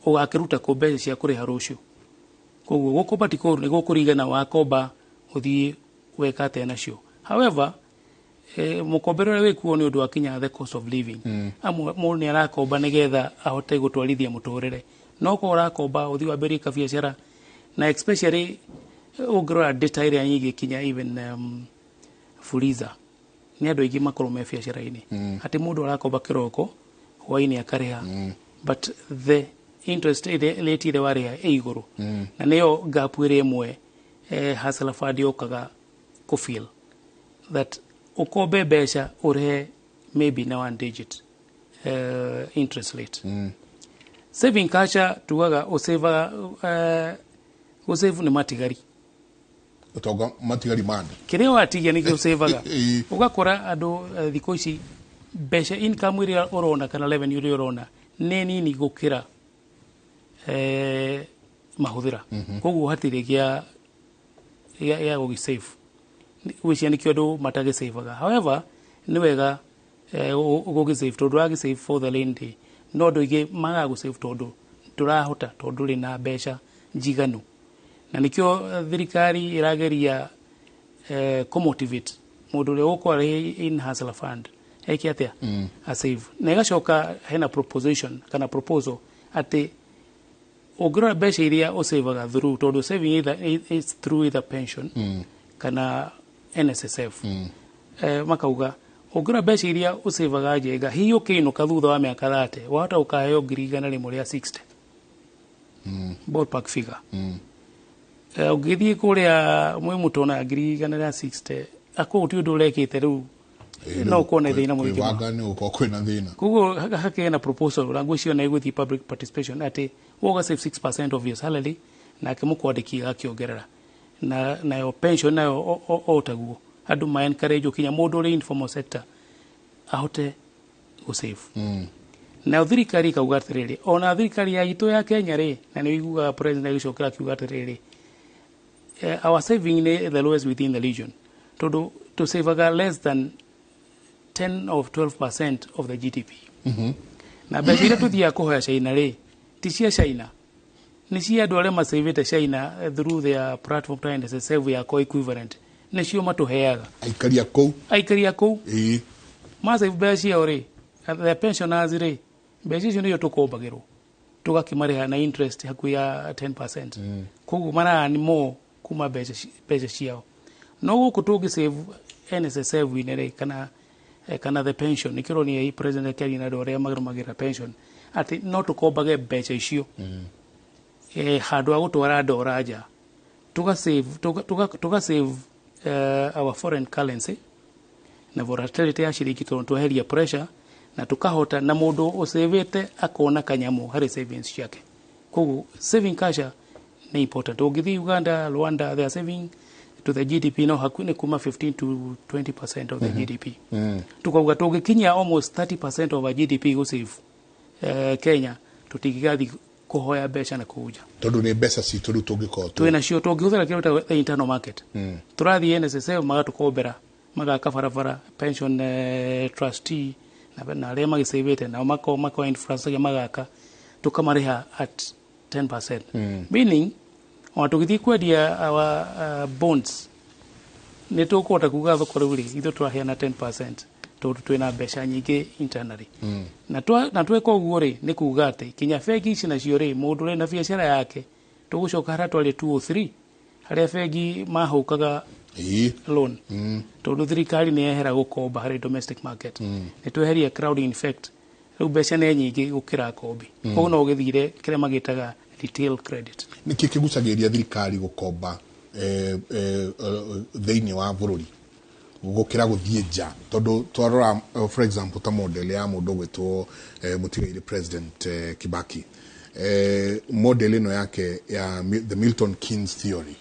ũgakĩruta kũ mbeca cia kũrĩha rũciũ. Koguo gũkomba ti kũũru, nĩ gũkũringana wakomba ũthiĩ weka atĩa nacio. However, mũkombere ũrĩa wĩkuo nĩ ũndũ wa kinya the cost of living. Amwe mũndũ nĩ arakomba nĩgetha ahote gũtwarithia mũtũrĩre, no korwo ũrakomba ũthiĩ wambĩrĩrie kabiacara, na especially ũngĩrora data ĩrĩa nyingĩ kinya even Fuliza, nĩ andũ aingĩ makorwo me biacara-inĩ. Atĩ mũndũ arakomba kĩroko, hwaĩ-inĩ akarĩha, but the interest ĩrĩa rate ĩrĩa warĩha ĩ igũrũ, na nĩyo gap ĩrĩa ĩmwe Hustler Fund yũkaga kũ-fill, that ũkombe mbeca ũrĩhe maybe na one digit interest rate. Saving culture, tugaga ũsavaga, gũsave nĩ matigari. Ũtonga matigari ma andũ. Kĩrĩa watigia nĩkĩo ũsavaga. Ũgakora andũ thikũ ici mbeca, income ĩrĩa ũrona kana revenue ĩrĩa ũrona nĩ nini gũkĩra mahũthĩra. Koguo hatirĩ gĩa gũgĩsave, gwĩcia nĩkĩo andũ matagĩsavaga. However, nĩ wega gũgĩsave tondũ ũragĩsave for the rainy day, no andũ aingĩ magaga gũsave tondũ ndũrahota, tondũ ndũrĩ na mbeca njiganu, na nĩkĩo thirikari ĩrageria kũmotivate mũndũ ũrĩa ũgũkorwo arĩ in Hustler Fund eke atĩa? Asave. Na ĩgacoka hena proposition kana proposal atĩ ũngĩrora mbeca iria ũsavaga through, tondũ saving either is through either pension kana NSSF, makauga ũngĩrora mbeca iria ũsavaga njega, hihi ũkĩinũka thutha wa mĩaka 30 wahota ũkaheo 160,000, ballpark figure. Ũngĩthiĩ kũrĩa mwĩ mũtona 160,000 akũu ti ũndũ ũrekĩte rĩu, no ũkorwo na thĩna mũingĩ mũno. Kwĩbanga nĩ gũkorwo kwĩna thĩna. Koguo hakĩgĩa na proposal na ngwĩciria na ĩgũthiĩ public participation atĩ we ũga save 6% of your salary, nake mũkwandĩki agakĩongerera, na nayo pension nayo o taguo, andũ ma encourage kinya mũndũ ũrĩ informal sector ahote gũsave. Nayo thirikari ikauga atĩrĩrĩ, ona thirikari ya itũ ya Kenya rĩ, na nĩ ũiguaga president agĩcokera akiuga atĩrĩrĩ, our saving nĩ the lowest within the region, tondũ tũsavaga less than 10 or 12% of the GDP. Na mbeca iria tũthiaga kũhoya China rĩ, ti cia China, nĩ cia andũ arĩa masavĩte China through their platform ta NSSF ya co-equivalent, nĩcio matũheaga. Aikari a kũu. Aikari a kũu masave mbeca ciao rĩ, the pensioners rĩ, mbeca icio nĩcio tũkombagĩrwo. Tũgakĩmarĩha na interest hakuhĩ ya 10%. Koguo mara-earn more kuma mbeca ciao. No gũkũ tũngĩ save NSSF-inĩ rĩ, kana the pension, nĩkĩo ũronire president akĩaria na andũ arĩa marũmagĩrĩra pension atĩ no tũkombage mbeca icio handũ ha gũtwara ndora nja, tuga save our foreign currency na volatility ya ciringi, tondũ tweheria pressure na tukahota na mũndũ ũcĩvĩte akona kanyamũ harĩ savings ciake. Koguo saving culture nĩ important. Ũngĩthiĩ Uganda, Rwanda, they are saving to the GDP no hakuhĩ nĩ kuma 15 to 20% of the GDP. Tukauga tũngĩkinyia almost 30% of our GDP gũsave Kenya, tũtingĩgathiĩ kũhoya mbeca na kũu nja. Tondũ nĩ mbeca citũ rĩu tũngĩkorwo twĩ nacio tũngĩhũthĩra kĩrĩa gĩtagwo the internal market. Tũrathiĩ NSSF magatũkombera, magaka barabara, pension trustee na arĩa magĩcĩvĩte nao mako infrastructure magaka, tũkamarĩha at 10%. Meaning ona tũgĩthiĩ kwendia our bonds, nĩ tũkũhota kuga thoko rĩu rĩ, ithuĩ tũraheana 10% tondũ twĩna mbeca nyingĩ internally. Na tweka ũguo rĩ, nĩ kuga atĩ kinya bengi ici nacio rĩ, mũndũ ũrĩ na biacara yake, tũgũcoka harĩa twarĩ 203, harĩa bengi mahũkaga loan, tondũ thirikari nĩ yehera gũkomba harĩ domestic market. Nĩ tweheria crowding effect, rĩu mbeca nĩ nyingĩ gũkĩra kombi. Koguo no ũgĩthire kĩrĩa magĩtaga retail credit. Nĩkĩ kĩgucagĩrĩria thirikari gũkomba thĩinĩ wa bũrũri gũkĩra gũthiĩ nja? Tondũ twarora, for example, ta model ya mũndũ ũgwĩtwo mũtigairĩ President Kibaki, model ĩno yake ya the Milton Keynes theory,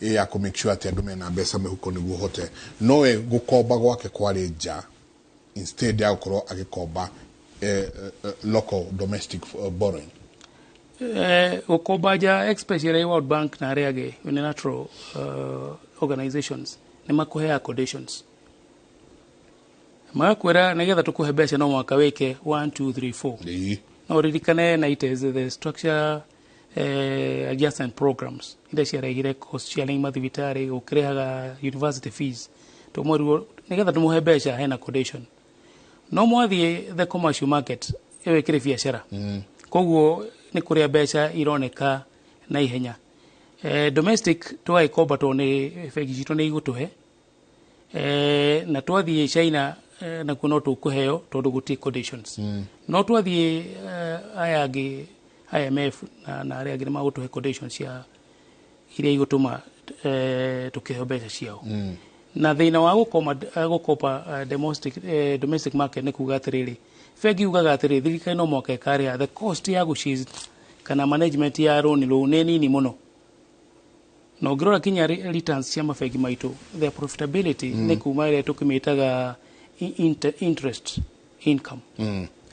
ĩ ya kũ make sure atĩ andũ mena mbeca mĩhuko nĩguo ũhote nowe gũkomba gwake kwarĩ nja instead ya gũkorwo agĩkomba local domestic borrowing. Gũkomba nja, especially World Bank na arĩa angĩ unilateral organizations, nĩ makũheaga conditions, magakwĩra nĩgetha tũkũhe mbeca no mũhaka wĩke 1 2 3 4. No ũririkane na it is the structure adjustment programs iria ciarehire cost sharing mathibitarĩ, gũkĩrĩhaga university fees, tũmwerirwo nĩgetha tũmũhe mbeca hena condition. No mwathiĩ the commercial market, ĩyo ĩkĩrĩ biacara. Koguo nĩ kũrĩa mbeca ironeka na ihenya. Domestic tũgagĩkomba tondũ nĩ bengi citũ nĩ igũtũhe, na twathiĩ China, nakuo no tũkũheo tondũ gũtirĩ conditions. No twathiĩ aya angĩ, IMF na arĩa angĩ, nĩ magũtũhe conditions cia iria igũtũma tũkĩheo mbeca ciao. Na thĩna wa gũkopa domestic market nĩ kuga atĩrĩrĩ, bengi ugaga atĩrĩrĩ, thirikari no mũhaka ĩkarĩha the cost ya gũci kana management ya loan rũu nĩ nini mũno. Na ũngĩrora kinya returns cia mabengi maitũ, their profitability nĩ kuma ĩrĩa tũkĩmĩtaga interest income,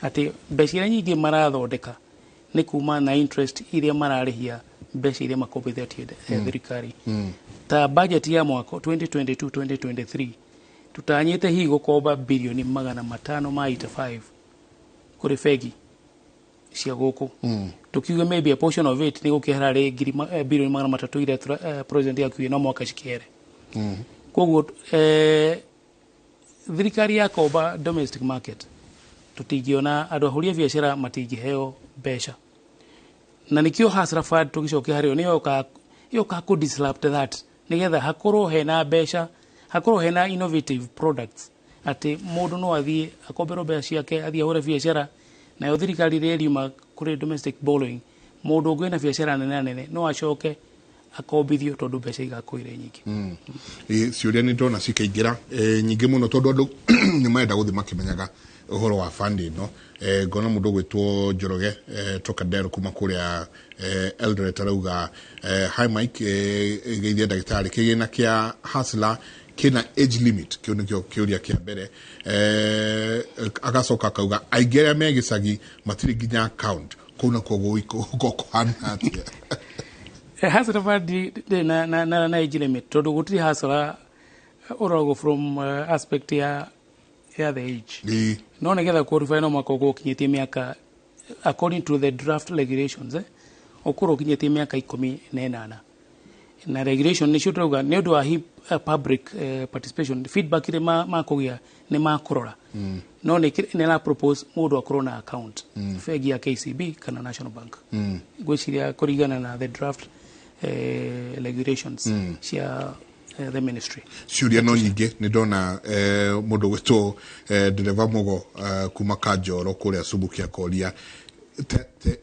atĩ mbeca iria nyingĩ marathondeka nĩ kuma na interest iria mararĩhia mbeca iria makombithĩtie thirikari. Ta budget ya mwaka 2022 2023, tutanyĩte hihi gũkomba birioni 585 kũrĩ bengi cia gũkũ. Tukiuge maybe a portion of it nĩ gũkĩhera rĩ birioni 300 iria president akiuge no mwaka cikĩhere. Koguo thirikari yakomba domestic market, tũtingĩona andũ ahũri a biacara matingĩheo mbeca, na nĩkĩo Hustler Fund tũgĩcokia harĩ yo nĩyo yoka kũ disrupt that, nĩgetha hakorwo hena mbeca, hakorwo hena innovative products, atĩ mũndũ no athiĩ akomberwo mbeca ciake, athiĩ ahũre biacara nayo. Thirikari ĩrĩa ĩriuma kũrĩ domestic borrowing, mũndũ ũngĩ wĩna biacara nene nene no acoke akombithio tondũ mbeca igakorwo irĩ nyingĩ. Ciũria nĩ ndona cikaingĩra nyingĩ mũno, tondũ andũ nĩ marenda gũthiĩ makĩmenyaga ũhoro wa fund ĩno. Ngona mũndũ ũgwĩtwo Njoroge Trocadero kuma kũrĩa Eldoret arauga, "Hi Mike, geithia ndagĩtarĩ, kĩgĩna kĩa Hustler kĩna age limit?" Kĩu nĩkĩo kĩũria kĩa mbere. Agacoka akauga aingĩ arĩa me gĩcagi matirĩ nginya account kũu, nakuo gũgũkorwo kũhana atĩa? Hustler Fund ndĩrĩ na age limit, tondũ gũtirĩ hustler ũroragwo from aspect ya the age. No nĩgetha qualify no mũhaka ũkorwo ũkinyĩtie mĩaka, according to the draft regulations, ũkorwo ũkinyĩtie mĩaka 18. Na regulation nĩcio tũrauga nĩ ũndũ wa public participation feedback ĩrĩa makũgĩa nĩ makũrora, no nĩ ra propose mũndũ akorwo na account bengi ya KCB kana National Bank, ngwĩciria kũringana na the draft regulations cia the ministry. Ciũria no nyingĩ. Nĩ ndona mũndũ gwĩtwo ndereba mũgo kuma Kanjoro kũrĩa Subuki akoria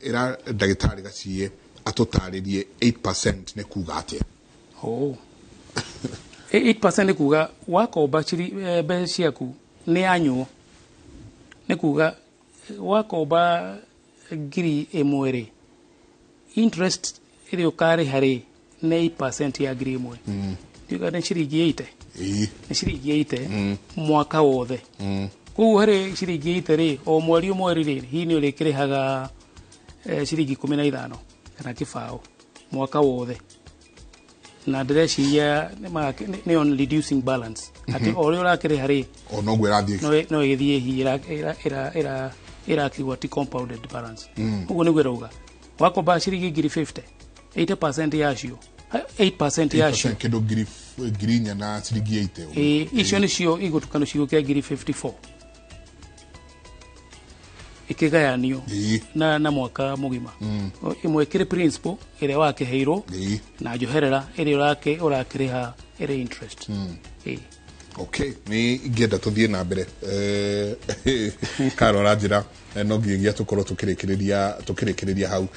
ĩra ndagĩtarĩ Gaciĩ atũtarĩrie 8% nĩ kuga atĩa. Oh. 8% nĩ kuga wakomba mbeca ciaku nĩ anyuo, nĩ kuga wakomba 1000 rĩ, interest ĩrĩa ũkarĩha rĩ nĩ 8% ya 1000. Ndiuga nĩ ciringi 80. Nĩ ciringi 80 mwaka wothe. Koguo harĩ ciringi 80 rĩ, o mweri o mweri rĩ, hihi nĩ ũrĩkĩrĩhaga ciringi 15 kana 20 mwaka wothe, na ndĩreciria nĩ on reducing balance, atĩ o ũrĩa ũrakĩrĩha rĩ, o noguo ĩrathiĩ. No ĩgĩthiĩ hihi ĩrakigwo ti compounded balance. Ũguo nĩguo ĩrauga wakomba ciringi 50,000, 80% yacio, 8% yacio. 8% kĩndũ 4,000 na ciringi 80 ũguo. Ĩĩ, icio nĩcio igũtukanio cigũkĩra 54,000 ĩkĩgayanio na mwaka mũgima. Ĩmwe ĩkĩrĩ principal ĩrĩa wakĩheirwo na njoherera ĩrĩa ũrakĩrĩha ĩrĩ interest. Ĩĩ. Okay, nĩ ingĩenda tũthiĩ na mbere, Karo aranjĩra no nginyagia tũkorwo tũkĩrĩkĩrĩria hau.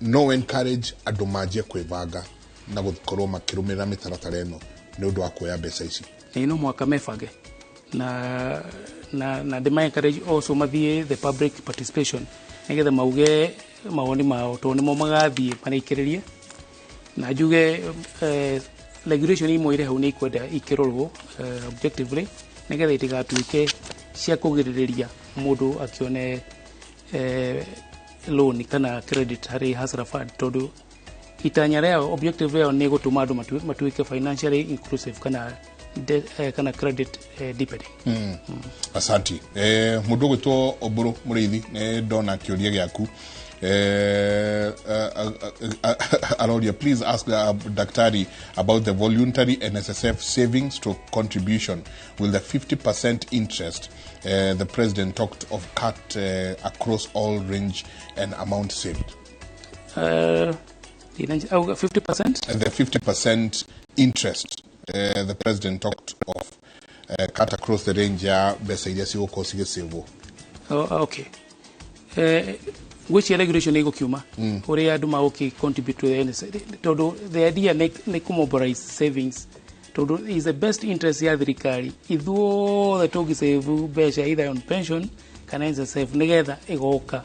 No encourage andũ manjie kwĩbanga na gũkorwo makĩrũmĩrĩra mĩtaratara ĩno nĩ ũndũ wa kuoya mbeca ici. Ĩĩ, no mwaka mebange na ndĩma encourage also mathiĩ the public participation nĩgetha mauge mawoni mao, tondũ nĩmo magathiĩ marĩkĩrĩrie. Na njuge regulation imwe irĩ hau nĩ ikwenda ikĩrorwo objectively nĩgetha itigatuĩke cia kũgirĩrĩria mũndũ akĩone loan kana credit harĩ Hustler Fund, tondũ itanya rĩao, objective rĩao nĩ gũtũma andũ matuĩke financially inclusive kana credit deepening. Asanti. Mũndũ ũgwĩtwo Oburu Mũrĩithi, nĩ ndona kĩũria gĩaku. Aroria, "Please ask daktari about the voluntary NSSF savings to contribution. Will the 50% interest the president talked of cut across all range and amount saved?" 50%? And the 50% interest the president talked of cut across the range ya mbeca iria cigũkorwo cigĩcĩvwo. Oh, okay. Ngwĩciria regulation ĩgũkiuma ũrĩa andũ magũkĩ contribute to the NSS, tondũ the idea nĩ kũmobilize savings, tondũ is the best interest ya thirikari ithuothe tũngĩsave mbeca either on pension kana NSSF, nĩgetha ĩgoka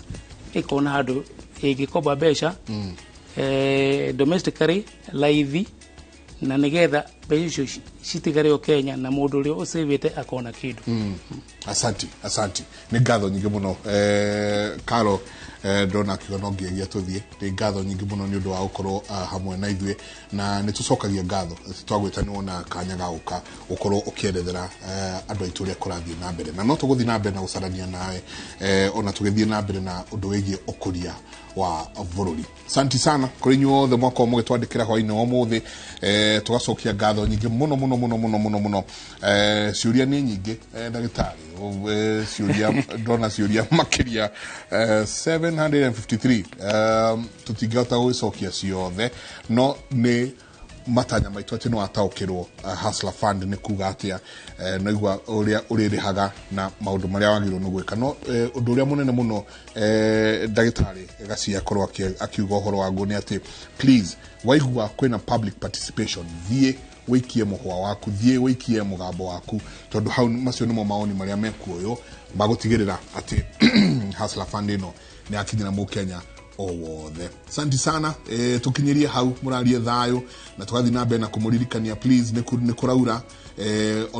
ĩkona handũ ĩngĩkomba mbeca domestically raithi, na nĩgetha mbeca icio citigare o Kenya na mũndũ ũrĩa ũcĩvĩte akona kĩndũ. Asanti, asanti, nĩ ngatho nyingĩ mũno. Karo ndona akiuga no nginyagia tũthiĩ. Nĩ ngatho nyingĩ mũno nĩ ũndũ wa gũkorwo hamwe na ithuĩ, na nĩ tũcokagia ngatho atĩ twagwĩta nĩ wona kanya ga gũka gũkorwo ũkĩerethera andũ aitũ ũrĩa kũrathiĩ na mbere, na no tũgũthiĩ na mbere na gũcarania nawe ona tũgĩthiĩ na mbere na ũndũ wĩgiĩ ũkũria wa bũrũri. Asanti sana kũrĩ inyuĩ othe mwakorwo mũgĩtwandĩkĩra hwainĩ wa ũmũthĩ. Tũgacokia ngatho nyingĩ mũno mũno mũno mũno mũno mũno. Ciũria nĩ nyingĩ, ndagĩtarĩ. Ciũria ndona ciũria makĩria 753, tũtingĩhota gũgĩcokia ciothe, no nĩ matanya maitũ atĩ nĩ wataũkĩrwo Hustler Fund nĩ kuga atĩa, no igua ũrĩa ũrĩrĩhaga na maũndũ marĩa wagĩrĩirwo nĩ gwĩka. No ũndũ ũrĩa mũnene mũno ndagĩtarĩ Gacia akorwo akiuga ũhoro waguo nĩ atĩ please, waigua kwĩna public participation, thiĩ wĩikie mũhwa waku, thiĩ wĩikie mũgambo waku, tondũ hau macio nĩmo mawoni marĩa mekuoywo magũtigĩrĩra atĩ Hustler Fund ĩno nĩ yakinyĩra mũkenya o wothe. Asante sana. Tukinyirie hau, mũrarie thayũ, na tũgathiĩ na mbere na kũmũririkania please, nĩ kũraura ona.